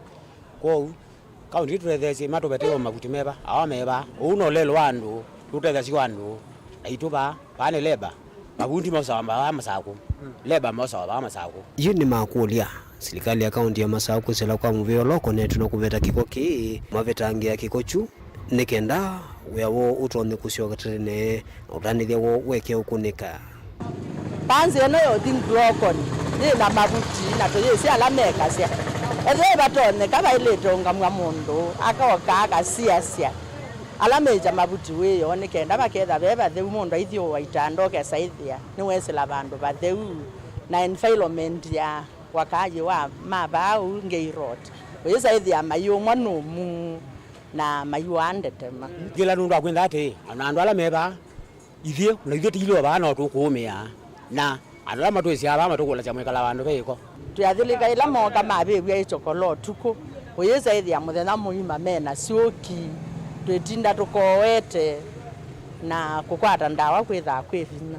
Kwoou, kaunti ĩtũtetheesye, matũvetee o mavuti meva, awa meva. Ũu no lelo wa andũ, tũtethasya andũ, aitũ vaa, vaa nĩ leba. Mavundi mosawa vaa Masakũ. Leba mosawa vaa Masakũ. Yu nĩmakũlya silikalĩ ya kaunti ya Masakũ kwĩsĩla kwa mũvĩa ũla ũkonetwe na kũveta kĩko kĩĩ, mavetangĩa kĩko kyu. Nĩ kenda wĩa woo ũtonye kũsyoka tene na ũtanĩthya woo weke ũkũnĩka. Vaa nzĩa ĩno ya ũthi Ngulokoni yĩ na mavuti, na tũyĩsĩ ala mekasya. Ethĩwa ĩvatonyeka vaĩlĩte ũngamw'a mũndũ, akoka akasiasya ala meĩkya mavuti wĩoo, nĩ kenda vaketha ve vatheu, mũndũ aithyũũa itanda ũkesa ĩthĩa nĩwesĩla vandũ vatheu, na environment ya wakaaji wa ma vaa ũu Ngei Road. Ũyĩsa ĩthĩa mayĩũmwa nũmu na mayũaa ndetema. Ngĩla nũndũ wa kwĩtha atĩĩ, ona andũ ala me vaa, ithyĩ, na ithyĩ tũilĩ o vaa no tũkũũmĩa. Na andũ ala matwĩsyaa vaa matũkũlasya mwĩkala vandũ ve ĩko. Twĩ athilĩka ĩla mooka mavĩvw'a ĩchokola ũtukũ, ũyĩsa ĩthĩa mũthenya mũima me na syũki, twĩtinda tũkooete, na kũkwata ndawa kwĩthaa kwĩ vinya.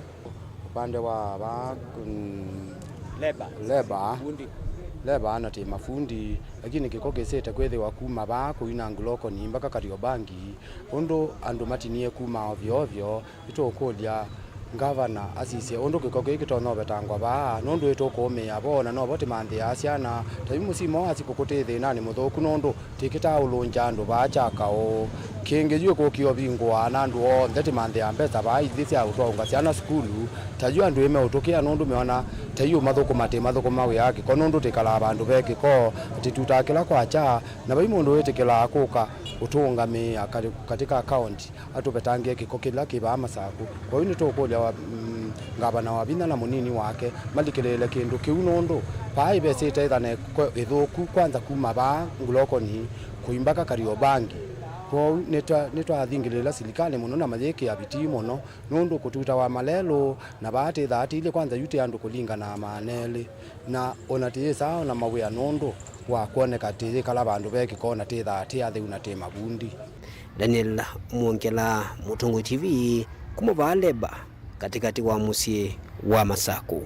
Upande wa vaa, mm, Leba. Leba. Fundi. Leba na ti mafundi, lakini kĩko kĩsĩte kwĩthĩwa kuma vaa kũina Ngulokoni mpaka Kariobangi, ũndũ andũ matinie kuma ovyo ovyo, nĩtũkũlya ngavana asisye ũndũ kĩko kĩĩ kĩtonya ũvetangwa vaa, nũndũ ĩtũkũũmĩa vo, na novo tĩmanthĩaa syana. Ta yu mũsimo wa sikũkũ tĩ thĩnanĩ mũthũku, nũndũ tĩkĩtaaũlũngya andũ vaa kya kaũ. Kĩngĩ yu ĩkũkĩa ũvingũa na andũ onthe tĩmanthĩa mbesa vaa ithyĩ sya ũtwaũnga syana sukulu. Ta yu andũ ĩmeũtũkĩa nũndũ meona ta yu mathũkũma tĩ mathũkũma wĩa kĩko, nũndũ tĩkalaa vandũ ve kĩko, tĩtutaa kĩla kwakya, na vai mũndũ wĩtĩkĩlaa kũka ũtũũngamĩĩa katĩ, katĩ ka kaũnti atũvetangie kĩko kĩla kĩ vaa Masakũ. Kwoou nĩtũkũlya wa, mm, ngavana wa vinya na mũnini wake malikĩlĩĩle kĩndũ kĩu, nũndũ vaa ĩvesĩte ĩthana ĩko-, ĩthũku, kwanza kuma vaa Ngulokoni kũi mpaka Kariobangi. Kwoou nĩtwa-, nĩtwathingĩlĩĩla silikalĩ mũno na mayĩkĩa vitii mũno, nũndũ kũtutawa malelũ na vaa tĩthaa tĩilye kwanza yu tĩ andũ kũlingana maana elĩ, na ona tĩyĩsaa ona mawĩa nũndũ wa kwoneka tĩyĩkala vandũ ve kĩko na tĩthaa tĩ atheu na tĩ mavundi. Daniel Mwongela, Mũtongoi T V, kuma vaa Leba, katĩkatĩ wa mũsyĩ wa Masakũ.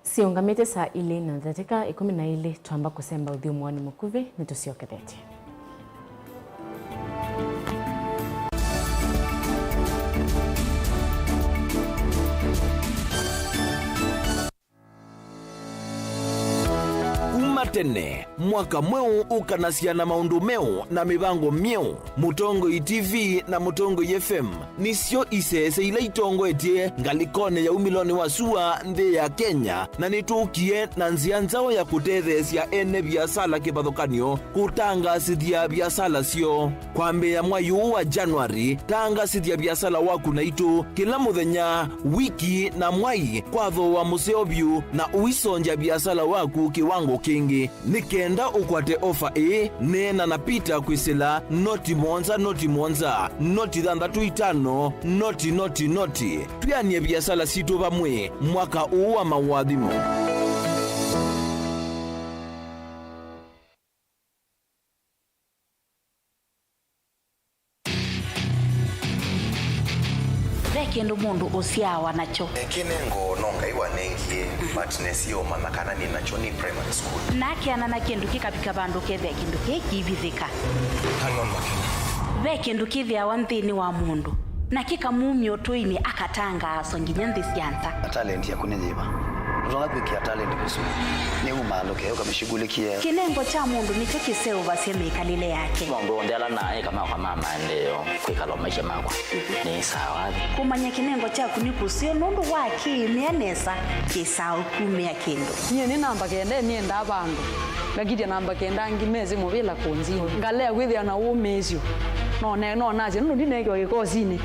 Siũngamĩte saa ilĩ na ndatĩka ĩkũmi na ilĩ, twamba kũsemba ũthyũmũonĩ mũkuvĩ, nĩtũsyokethetye. Kuma tene, mwaka mweũ ũkanasya na maũndũ meũ na mĩvango myeũ. Mũtongoi T V na Mũtongoi F M nĩsyo isese ila itongoetye ngalĩkonĩ ya umĩlonĩ wa sua nthĩ ya Kenya, na nĩtũkie na nzĩa nzaũ ya kũtetheesya ene viasala kĩvathũkany'o kũtangaasĩthya viasala syoo. Kwambĩĩa mwai ũũ wa January, tangaasĩthya viasala waku naitũ kĩla mũthenya, wiki, na mwai kwa thooa mũseo vyũ, na ũisongya viasala waku kĩwango kĩngĩ. Nĩ kenda ũkwate ofa ĩĩ, neena na Peter kwĩsĩla noti mũonza, noti mũonza, noti thanthatũ itano, noti, noti, noti. Twĩanĩe viasala sitũ vamwe mwaka ũũ wa maũathimo. Ve kĩndũ mũndũ ũsyaawa nakyo. Kĩnengo no Ngai wanengie, but nesĩ ũmanya kana nĩ nakyo nĩ primary school. Na akeana na kĩndũ kĩkavika vandũ kethĩa kĩndũ kĩĩ kĩivithĩka. Hang on, Makena. Ve kĩndũ kĩthĩawa nthĩnĩ wa mũndũ, na kĩkamumya ũtũinĩ, akatangaaswa nginya nthĩ sya nza. Talent yaku nĩ yĩva? Ndũtonya kwĩkĩa talent kũsu. Nĩ umaa ndũke ũkamĩshughulikie. Kĩnengo kya mũndũ nĩkyo kĩseũvasya mĩkalĩle yake. Maũndũ onthe ala naeka makwa ma maendeeo, kwĩkala o maisha makwa, nĩ sawa. Kũmanya kĩnengo kyaku nĩ kũseo nũndũ wa kĩĩmĩa nesa, kĩsaa ũkumĩa kĩndũ. Nyie nĩ namba kenda nĩendaa vandũ, ngakitya namba kenda angĩ mesĩ mũvĩla kũnzini. Ngalea kwĩthĩa na ũmĩĩsyo. No ne-, no nasye, nũndũ ndineekiwa kĩkosinĩ,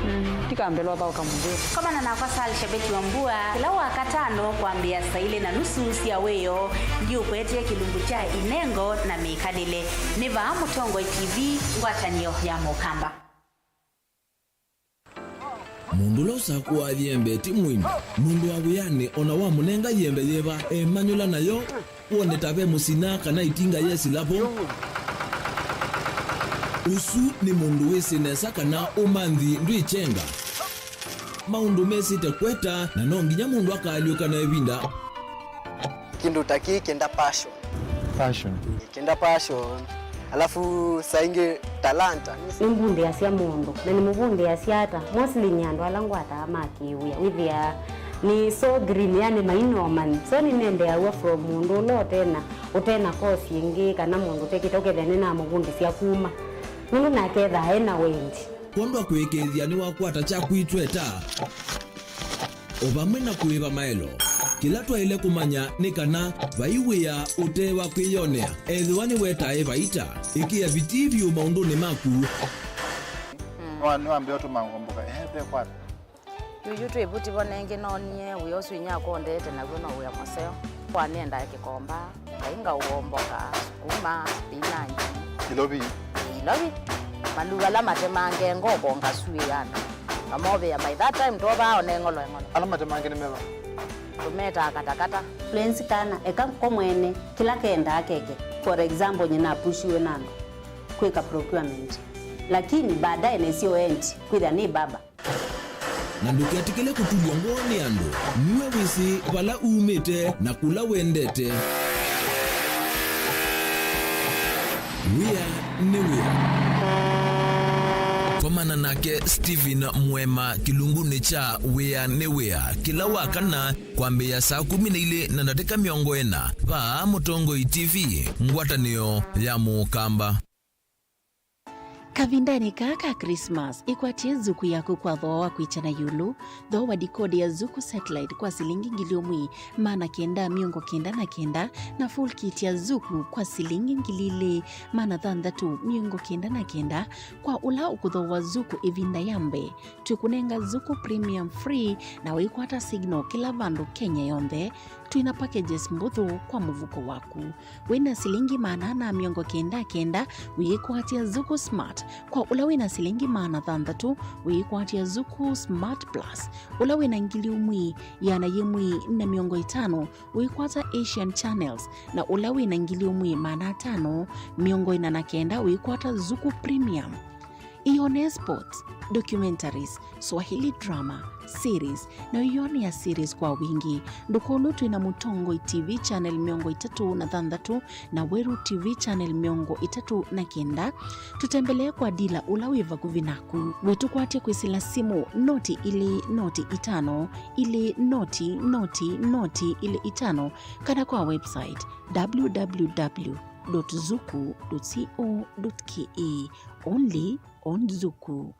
ndikambĩla ũthaũka mũtheu. Komana nakwa Sal Shabeti wa Mbua kĩla Wakatano kwambĩĩa saa ilĩ na nusu sya wĩoo. Ndiũkwetye kĩlungu kya inengo na mĩkalĩle. Nĩ vaa Mũtongoi T V, ngwatanĩo ya Mũkamba. Mũndũ ũla ũsakũaa yembe ti mũini. Mũndũ wa wĩanĩ o na wamũnenga yembe yĩva, emanyũla nayo, wone ta ve mũsina kana ĩtinga yesila vo. Ũsu nĩ mũndũ wĩsĩ nesa kana ũmanthi ndwĩkyenga. Maũndũ mesĩte kweta, na no nginya mũndũ akaalyũka na ĩvinda. Kĩndũ ta kĩĩ kĩenda passion. Passion. Kĩenda passion. Alafu saa ingĩ talanta. Nĩmbundĩasya mũndũ, na nĩmũvundĩasya ata? Mostly nĩ andũ ala ngwataa ma kĩwĩa. Wĩthĩaa nĩ so green, yani mainomani. So nĩnendeaw'a from mũndũ ũla ũtena, ũtena course ĩngĩ, kana mũndũ ũtekĩte, ũkethĩa nĩnamũvundĩsya kuma. Nũndũ nake ethaa ena wendi. Kwondũ wa kũĩkĩĩthya nĩwakwata kyaku itweta. O vamwe na kũĩva maelo, kĩla twaĩle kũmanya nĩ kana vai wĩa ũte wa kwĩyonea. Ethĩwa nĩwetae vaita, ĩkĩa vitii vyũ maũndũnĩ maku. Nĩwa-, nĩwambĩĩa ũtũma ngomboka, ehe, ve kwata. Yuyu twĩ vuti vo nengĩ noonie wĩa ũsu inyakwa ũndete naw'o no wĩa mũseo. Kwa nĩendaa kĩkomba. Ngai ngaũomboka, sukuma, spinach. Ilovi. Ilovi. Maluu ala matemange ngoko ngasuĩana. Ngamovĩa by that time tovaa one ng'olo eng'olo. Ala matemange nĩ meva? Tũmetaa katakata. Fluency kana eka ko mwene kĩla kendaa keke. For example, nyina apushiwe na andũ kwĩka procurement. Lakini baadaye nesio end kwĩthĩa nĩ baba. Na ndũketĩkĩle kũtulw'a ngoo nĩ andũ. Nue wĩsĩ vala umĩte na kũla wendete. Wĩa nĩ wĩa. Komana nake Stephen Mwema kĩlungunĩ kya Wĩa nĩ Wĩa kĩla wa kana kwambĩĩa saa kũmi na ilĩ na ndatĩka mĩongo ĩna vaa Mũtongoi T V, ngwatanĩo ya Mũkamba. Kavindanĩ kaa ka Christmas, ĩkwatye Zuku yaku kwa thooa wa kwĩkya na ĩũlũ. Thooa dikodi ya Zuku Satellite kwa silingi ngili ũmwe maana kenda mĩongo kenda na kenda, na full kit ya Zuku kwa silingi ngili ilĩ maana thanthatũ mĩongo kenda na kenda, kwa ũla ũkũthooa Zuku ĩvinda ya mbee. Twĩkũnenga Zuku Premium free na ũikwata signal kĩla vandũ Kenya yonthe. Twĩna packages mbũthũ kwa mũvuko waku. Wĩna silingi maana ana mĩongo kenda kenda, wĩĩkwatya Zuku Smart. Kwa ũla wĩna silingi maana thanthatũ, wĩĩkwatya Zuku Smart Plus. Ũla wĩna ngili ũmwe ĩana yĩmwe na mĩongo ĩtano, wĩĩkwata Asian Channels, na ũla wĩna ngili ũmwe maana atano mĩongo ĩna na kenda, wĩĩkwata Zuku Premium. Ĩyonee sports, documentaries, Swahili drama, series, na ĩyonea series kwa wingĩ. Ndũkolwe twĩna Mũtongoi T V channel mĩongo ĩtatũ na thanthatũ na Weru T V channel mĩongo ĩtatũ na kenda. Tũtembelee kwa dila ũla wĩ vakuvĩ naku. Wĩtũkwatye kwĩsĩla simũ noti ilĩ noti itano, ilĩ noti noti noti ilĩ itano, kana kwa website w w w dot zuku dot co dot k e. Only on Zuku.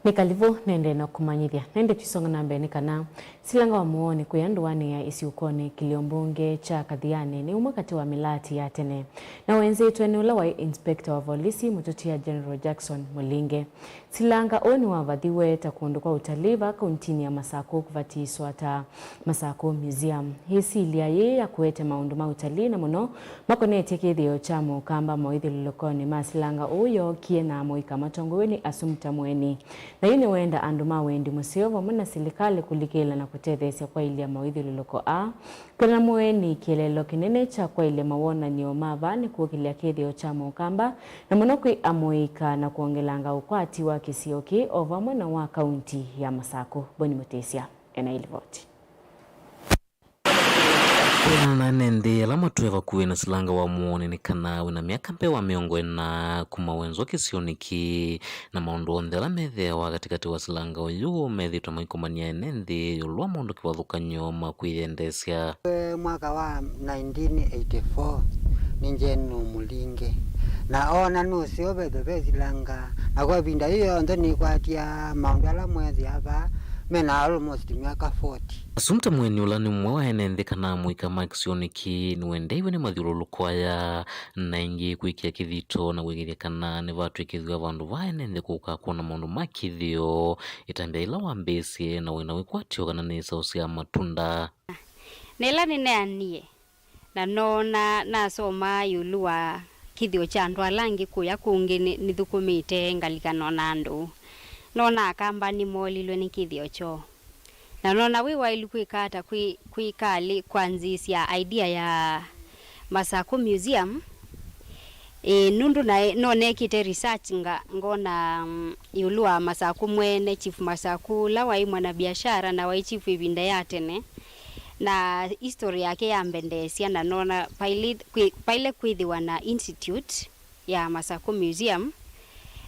Nĩ kalivũ nende na kũmanyĩthya. Nende twisonga na mbee nĩ kana silanga wa mũonĩ kũya ndũanĩ ya ĩsiũkonĩ kĩlio mbunge kya Kathiani nĩ ũmwe katĩ wa mĩlaati ya tene, na wenzĩtwe nĩ ũla waĩ inspector wa volisi, Mũtũtia General Jackson Mũlinge. Silanga ũũ nĩwavathiwe ta kũndũ kwa ũtalii vaa kauntinĩ ya Masakũ kũvatiiswa ta Masakũ Museum. Ĩsilya yĩĩ ya kũete maũndũ ma ũtalii na mũno makonetye kĩthĩo kya Mũkamba moithyũlũlũkonĩ ma silanga ũũ yookie na amũika matongoew'e nĩ Assumpta Mweni. Na yu nĩwenda andũ ma wendi mũseo vamwe na silikalĩ kũlikĩla na kũtetheesya kwaĩlya moithyũlũlũko aa. Kwĩna Mweni kĩeleelo kĩnene kya kwaĩlya mawonany'o ma vaa nĩ kũkĩlya kĩthĩo kya Mũkamba, na mũno kwĩ amũika na kwongelanga ũkwati wa kĩsio kĩĩ o vamwe na wa kaunti ya Masakũ. Boni Mũtĩsya ena ilivoti. Kwĩanana na ene nthĩ ala matũe vakuvĩ na silanga wa Mũonĩ nĩ kana wĩna myaka mbee wa mĩongo ĩna kuma wenzwa kĩsionĩ kĩĩ, na maũndũ onthe ala methĩawa katĩkatĩ wa silanga ũyũ methĩĩtwe maikomania ene nthĩ ĩũlũ wa maũndũ kĩvathũkany'o ma kwĩyendeesya. Mwaka wa nineteen eighty-four nĩ General Mũlinge, na oona nũseo vethwe ve silanga, na kwa ĩvinda yĩĩ yonthe nĩkwatya maũndũ ala mwethĩa vaa, Mena almost myaka forty. Assumpta Mweni, ũla nĩ ũmwe wa ene nthĩ kana amũika ma kĩsionĩ kĩĩ, nĩwendeiwe nĩ mathyũlũlũko aya, na ĩngĩ kwĩkĩa kĩthito na kwĩkĩthya kana nĩvatw'ĩkĩthw'a vandũ va ene nthĩ kũka kwona maũndũ ma kĩthĩo, ĩtambya yĩla wambĩĩsye na wĩna wĩkwatyo kana nĩsaũsya matunda. Na ĩla nĩneanie, na noona nasomaa ĩũlũ wa kĩthĩo kya andũ ala angĩ kũya kũngĩ nĩ-, nĩthũkũmĩte ngalĩkanĩo na andũ. Noona Akamba nĩmoolilwe nĩ kĩthĩo kyoo. Na noona wĩ waĩlu kwĩka ata kwĩ-, kwĩkalĩ kwanzĩĩsya idea ya Masakũ Museum. Ĩĩ, nũndũ naĩ, no nekĩte research nga-, ngona, mm, ĩũlũ wa Masakũ mwene, Chief Masakũ, ũla waĩ mwanabiashara na waĩ chief ĩvinda ya tene, na history yake yambendeesya, na nona paili-, kwĩ-, paile kwĩthĩwa na institute ya Masakũ Museum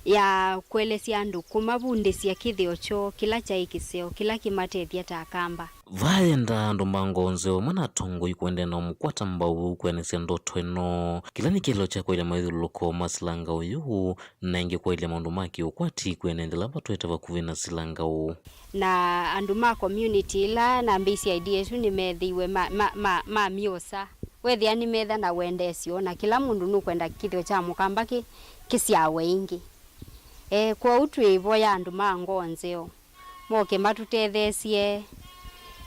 ya kũelesya andũ, kũmavundĩsya kĩthĩo kyoo, kĩla kyaĩ kĩseo, kĩla kĩmatethya ta Akamba. Vayenda andũ ma ngoo nzeo, amwe na atongoi kũendeea na ũmũkwata mbau kũendeesya ndoto ĩno. Kĩla nĩ kĩeleelo kya kwaĩlya mathyũlũlũko ma silanga ũyũ, na ĩngĩ kwaĩlya maũndũ ma kĩũkwati kwĩanĩthela vatwete vakuvĩ na silanga ũũ. Na andũ ma community ĩla nambĩĩsye idea ĩsu nĩmeethĩiwe ma, ma, ma, mamyosa. Weethĩa nĩmetha na wendesyo, na kĩla mũndũ nũkwenda kĩthĩo kya Mũkamba kĩ, kĩsyawe ĩngĩ. E, kwoou twĩĩvoya andũ ma ngoo nzeo moke matũtetheesye,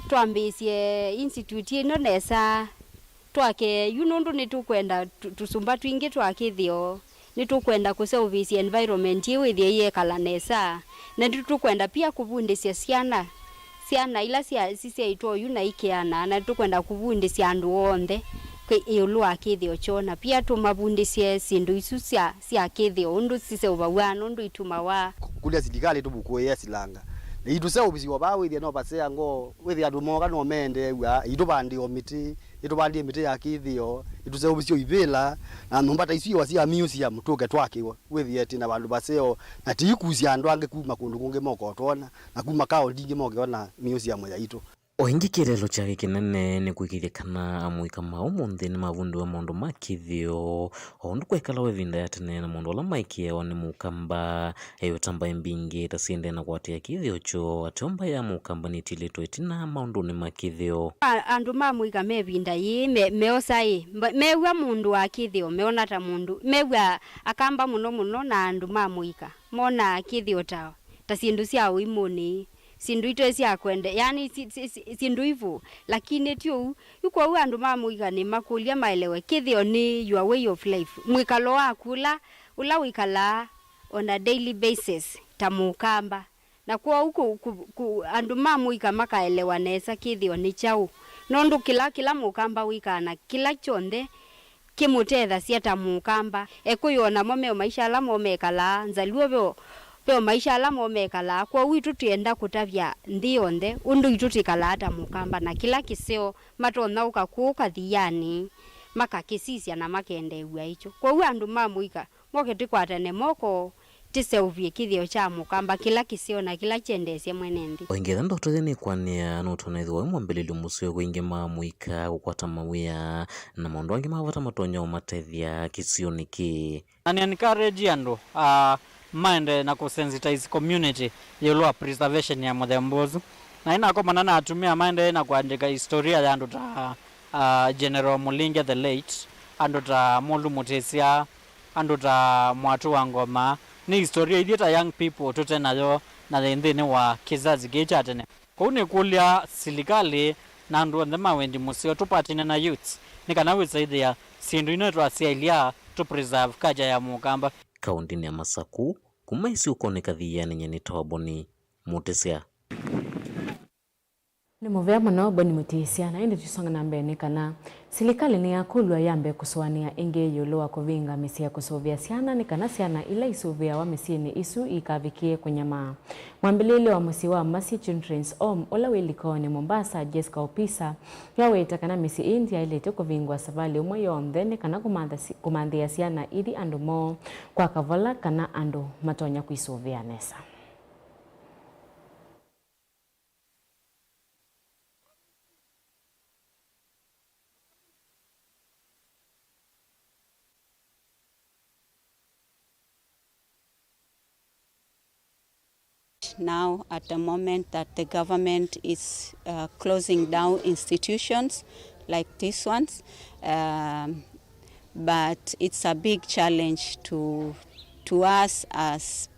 twambĩĩsye institute ĩno nesa, twake yu, nũndũ nĩtũkwenda tũ-, tũsũmba twingĩ twa kĩthĩo, nĩtũkwenda kũseũvĩsya environment ĩĩ wĩthĩe ĩyekala nesa, na nĩtũkwenda pia kũvundĩsya syana, syana ila sya-, sisyaĩtwe oyu na ikeana, na nĩtũkwenda kũvundĩsya andũ onthe kwĩ ĩũlũ wa kĩthĩo kyoo, na pia tũmavundĩsye syĩndũ isu sya, sya kĩthĩo, ũndũ siseũvaw'a, na ũndũ itumawa. Kũlya silikalĩ tũvukũĩe silanga, na itũseũvĩsye o vaa wĩthĩa no vasea ngoo, wĩthĩa andũ mooka no meendeew'a, itũvandĩe o mĩtĩ, itũvandĩe mĩtĩ ya kĩthĩo, itũseũvĩsye o ivĩla, na nyũmba ta isu iwa sya museum tũke twakĩwe, wĩthĩe twĩ na vandũ vaseo, na tũikusya andũ angĩ kuma kũndũ kũngĩ moka o twona, na kuma kaũnti ingĩ moke ona museum yaitũ. O ĩngĩ kĩeleelo kyake kĩnene nĩ kũĩkĩĩthya kana amũika ma ũmũnthĩ nĩmavundĩwe maũndũ ma kĩthĩo, o ũndũ kwekalawa ĩvinda ya tene na maũndũ ala maĩkĩawa nĩ Mũkamba. Eũtamba mbingĩ ta siendee na kũatĩĩa kĩthĩo kyoo, ateo mbaĩ ya Mũkamba nĩtilĩtwe ĩtina maũndũnĩ ma kĩthĩo. A-, andũ ma mũika me ĩvinda yĩĩ me-, meosa ĩ, mba-, mew'a mũndũ wa kĩthĩo, meona ta mũndũ, mew'a Akamba mũno mũno na andũ ma mũika monaa kĩthĩo ta, ta syĩndũ sya ũimũnĩ, syĩndũ ite sya kwende, yani si-, si-, si-, syĩndũ ivu, lakini ti ũu. Yu kwoou andũ ma mũika nĩmakũlya maelewe kĩthĩo nĩ your way of life, mwĩkalo waku ũla, ũla wĩkalaa on a daily basis ta Mũkamba. Na kwoou kũ-, kũ-, kũ-, andũ ma mũika makaelewa nesa kĩthĩo nĩ kyaũ, nũndũ kĩla, kĩla Mũkamba wĩkaa na kĩla kyonthe kĩmũtethasya ta Mũkamba. Ekũyũ o namo me o maisha ala mo mekalaa, Nzaluo ve o, ve o maisha ala mo mekalaa. Kwoou itũ twĩenda kũtavya nthĩ yonthe ũndũ itũ twĩkalaa ta Mũkamba, na kĩla kĩseo matonya ũka kũũ kathianĩ, makakĩsisya na makendeew'a ĩkyo. Kwoou andũ ma mũika, moke tũkwatane moko, tũseũvye kĩthĩo kya Mũkamba kĩla kĩseo na kĩla kyendeesya mwene nthĩ. O ĩngĩ, ethĩa ndoto ĩthya nĩkwanĩa, nũtonya ĩthĩwa wĩ mwambĩlĩlyo mũseo kwĩ aingĩ ma mũika kũkwata mawĩa na maũndũ angĩ ma vata matonya ũmatethya kĩsionĩ kĩĩ. Na nĩ encourage andũ, ah, maendee na kũsensitize community ĩũlũ wa preservation ya mũthemba ũsu. Na ĩnakomana na atumĩa maendee na kũandĩka historia ya andũ ta, ah, General Mũlinge the late, andũ ta Mũlu Mũtĩsya, andũ ta Mwatũ wa Ngoma, nĩ historia ithyĩ ta young people tũte nayo na yĩ nthĩnĩ wa kĩsasi kĩĩ kya tene. Kwoou nĩkũlya silikalĩ na andũ onthe ma wendi mũseo tũkwatane na youths nĩ kana wĩsa ĩthĩa syĩndũ ino twasyaĩlya tũ preserve culture ya Mũkamba. Kaũntĩnĩ ya Masakũ, kuma Ĩsyũkonĩ kathianĩ, nyie nĩtawa Boni Mũtĩsya. Nĩ mũvea mũno, Boni Mũtĩsya. Na ĩndĩ tũisonga na mbee nĩ kana silikalĩ nĩyakũlw'a yambe kũsũanĩa ĩngĩ ĩũlũ wa kũvinga mĩsyĩ ya kũsũvĩa syana nĩ kana syana ila isũvĩawa mĩsyĩnĩ ĩsu ikavikĩe kũnyamaa. Mwambĩlĩĩlyo wa mũsyĩ wa Mercy Children's Home ũla wĩ Likoni, Mombasa, Jessica Opisa, nĩwaweta kana mĩsyĩ ĩĩ ndyaĩlĩte kũvingũa savalĩ ũmwe yonthe nĩ kana kũmantha si-, kũmanthĩa syana ithi andũ moo kwa kavola kana andũ matonya kwisũvĩa nesa. now at the moment that the government is, uh, closing down institutions like these ones, um, but it's a big challenge to, to us as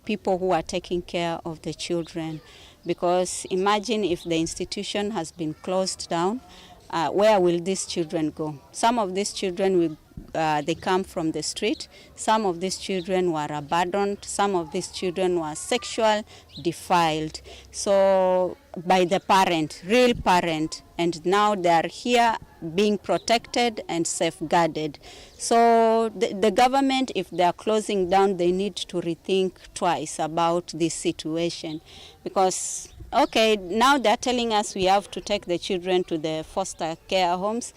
people who are taking care of the children, because imagine if the institution has been closed down, uh, where will these children go? Some of these children will, uh, they come from the street. Some of these children were abandoned. Some of these children were sexual defiled. So by the parent, real parent, and now they are here being protected and safeguarded. So the, the government, if they are closing down, they need to rethink twice about this situation, because, okay, now they are telling us we have to take the children to the foster care homes.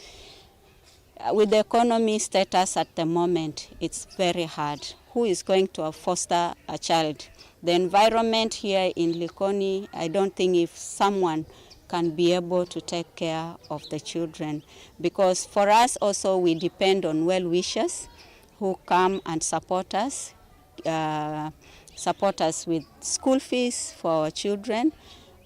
Uh, with the economy status at the moment, it's very hard. Who is going to foster a child? The environment here in Likoni, I don't think if someone can be able to take care of the children, because for us also, we depend on well-wishers who come and support us, uh, support us with school fees for our children.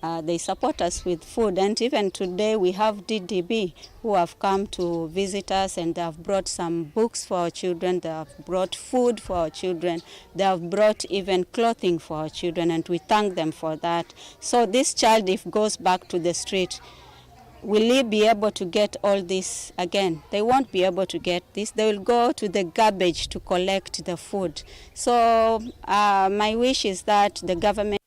Uh, they support us with food, and even today we have D D B who have come to visit us, and they have brought some books for our children, they have brought food for our children, they have brought even clothing for our children, and we thank them for that. So this child, if goes back to the street, will he be able to get all this again? They won't be able to get this. They will go to the garbage to collect the food. So, uh, my wish is that the government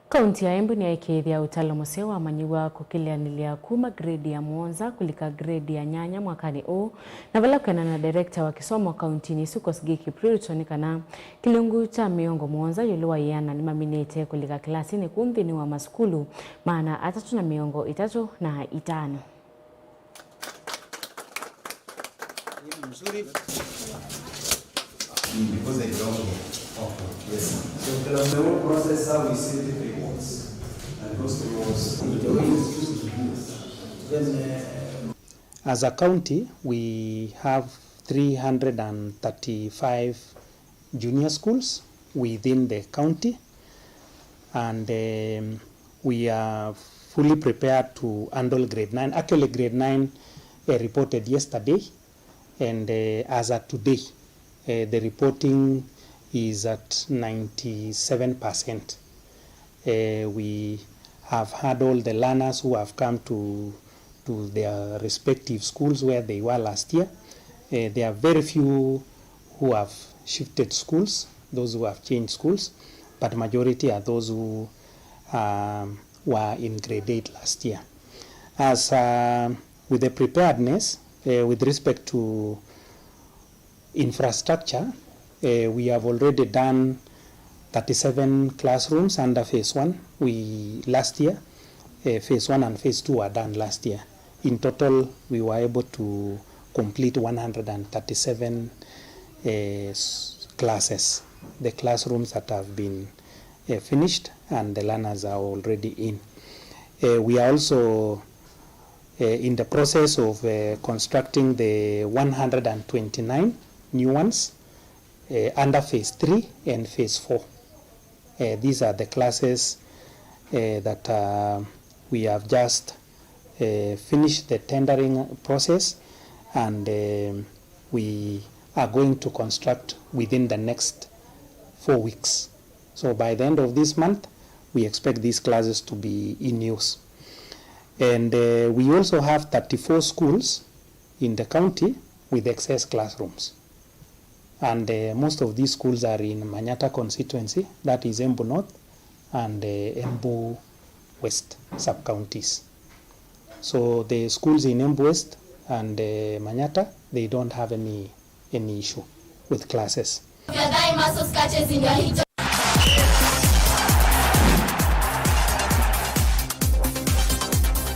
Kaunti ya Embu nĩyaĩkĩĩthya ũtalo mũseo wa amanyĩw'a kũkĩlĩanĩlya kuma grade ya mũonza kũlika grade ya nyanya mwakanĩ ũũ, na vala kwĩanana na director wa kĩsomo kauntinĩ ĩsu Kosgei Kipruto nĩ kana kĩlungu kya mĩongo mũonza ĩũlũ wa ĩana nĩmaminĩte kũlika kĩlasinĩ kũu nthĩnĩ wa masukulu maana atatũ na mĩongo ĩtatũ na itano. Because they belong here. Okay, yes. So the whole process, how we set the rewards. And those rewards, the way it's used to do. Then, uh, As a county, we have three hundred and thirty-five junior schools within the county, and, um, we are fully prepared to handle grade nine. Actually, grade nine, uh, reported yesterday, and, uh, as at today, uh, the reporting is at ninety-seven percent. Uh, we have had all the learners who have come to, to their respective schools where they were last year. Uh, there are very few who have shifted schools, those who have changed schools, but majority are those who, um, were in grade eight last year. As, uh, with the preparedness, uh, with respect to infrastructure, uh, we have already done thirty-seven classrooms under phase one. We, last year, uh, phase one and phase two were done last year. In total, we were able to complete one hundred and thirty-seven, uh, s-, classes, the classrooms that have been, uh, finished and the learners are already in. Uh, we are also, uh, in the process of, uh, constructing the one hundred and twenty-nine new ones, uh, under phase three and phase four. Uh, these are the classes, uh, that, uh, we have just, uh, finished the tendering process, and, um, we are going to construct within the next four weeks. So by the end of this month, we expect these classes to be in use. And, uh, we also have thirty-four schools in the county with excess classrooms. And, uh, most of these schools are in Manyata constituency, that is Embu North and, uh, Embu West sub-counties. So the schools in Embu West and, uh, Manyata, they don't have any, any issue with classes. Your thigh muscles catches in your hip.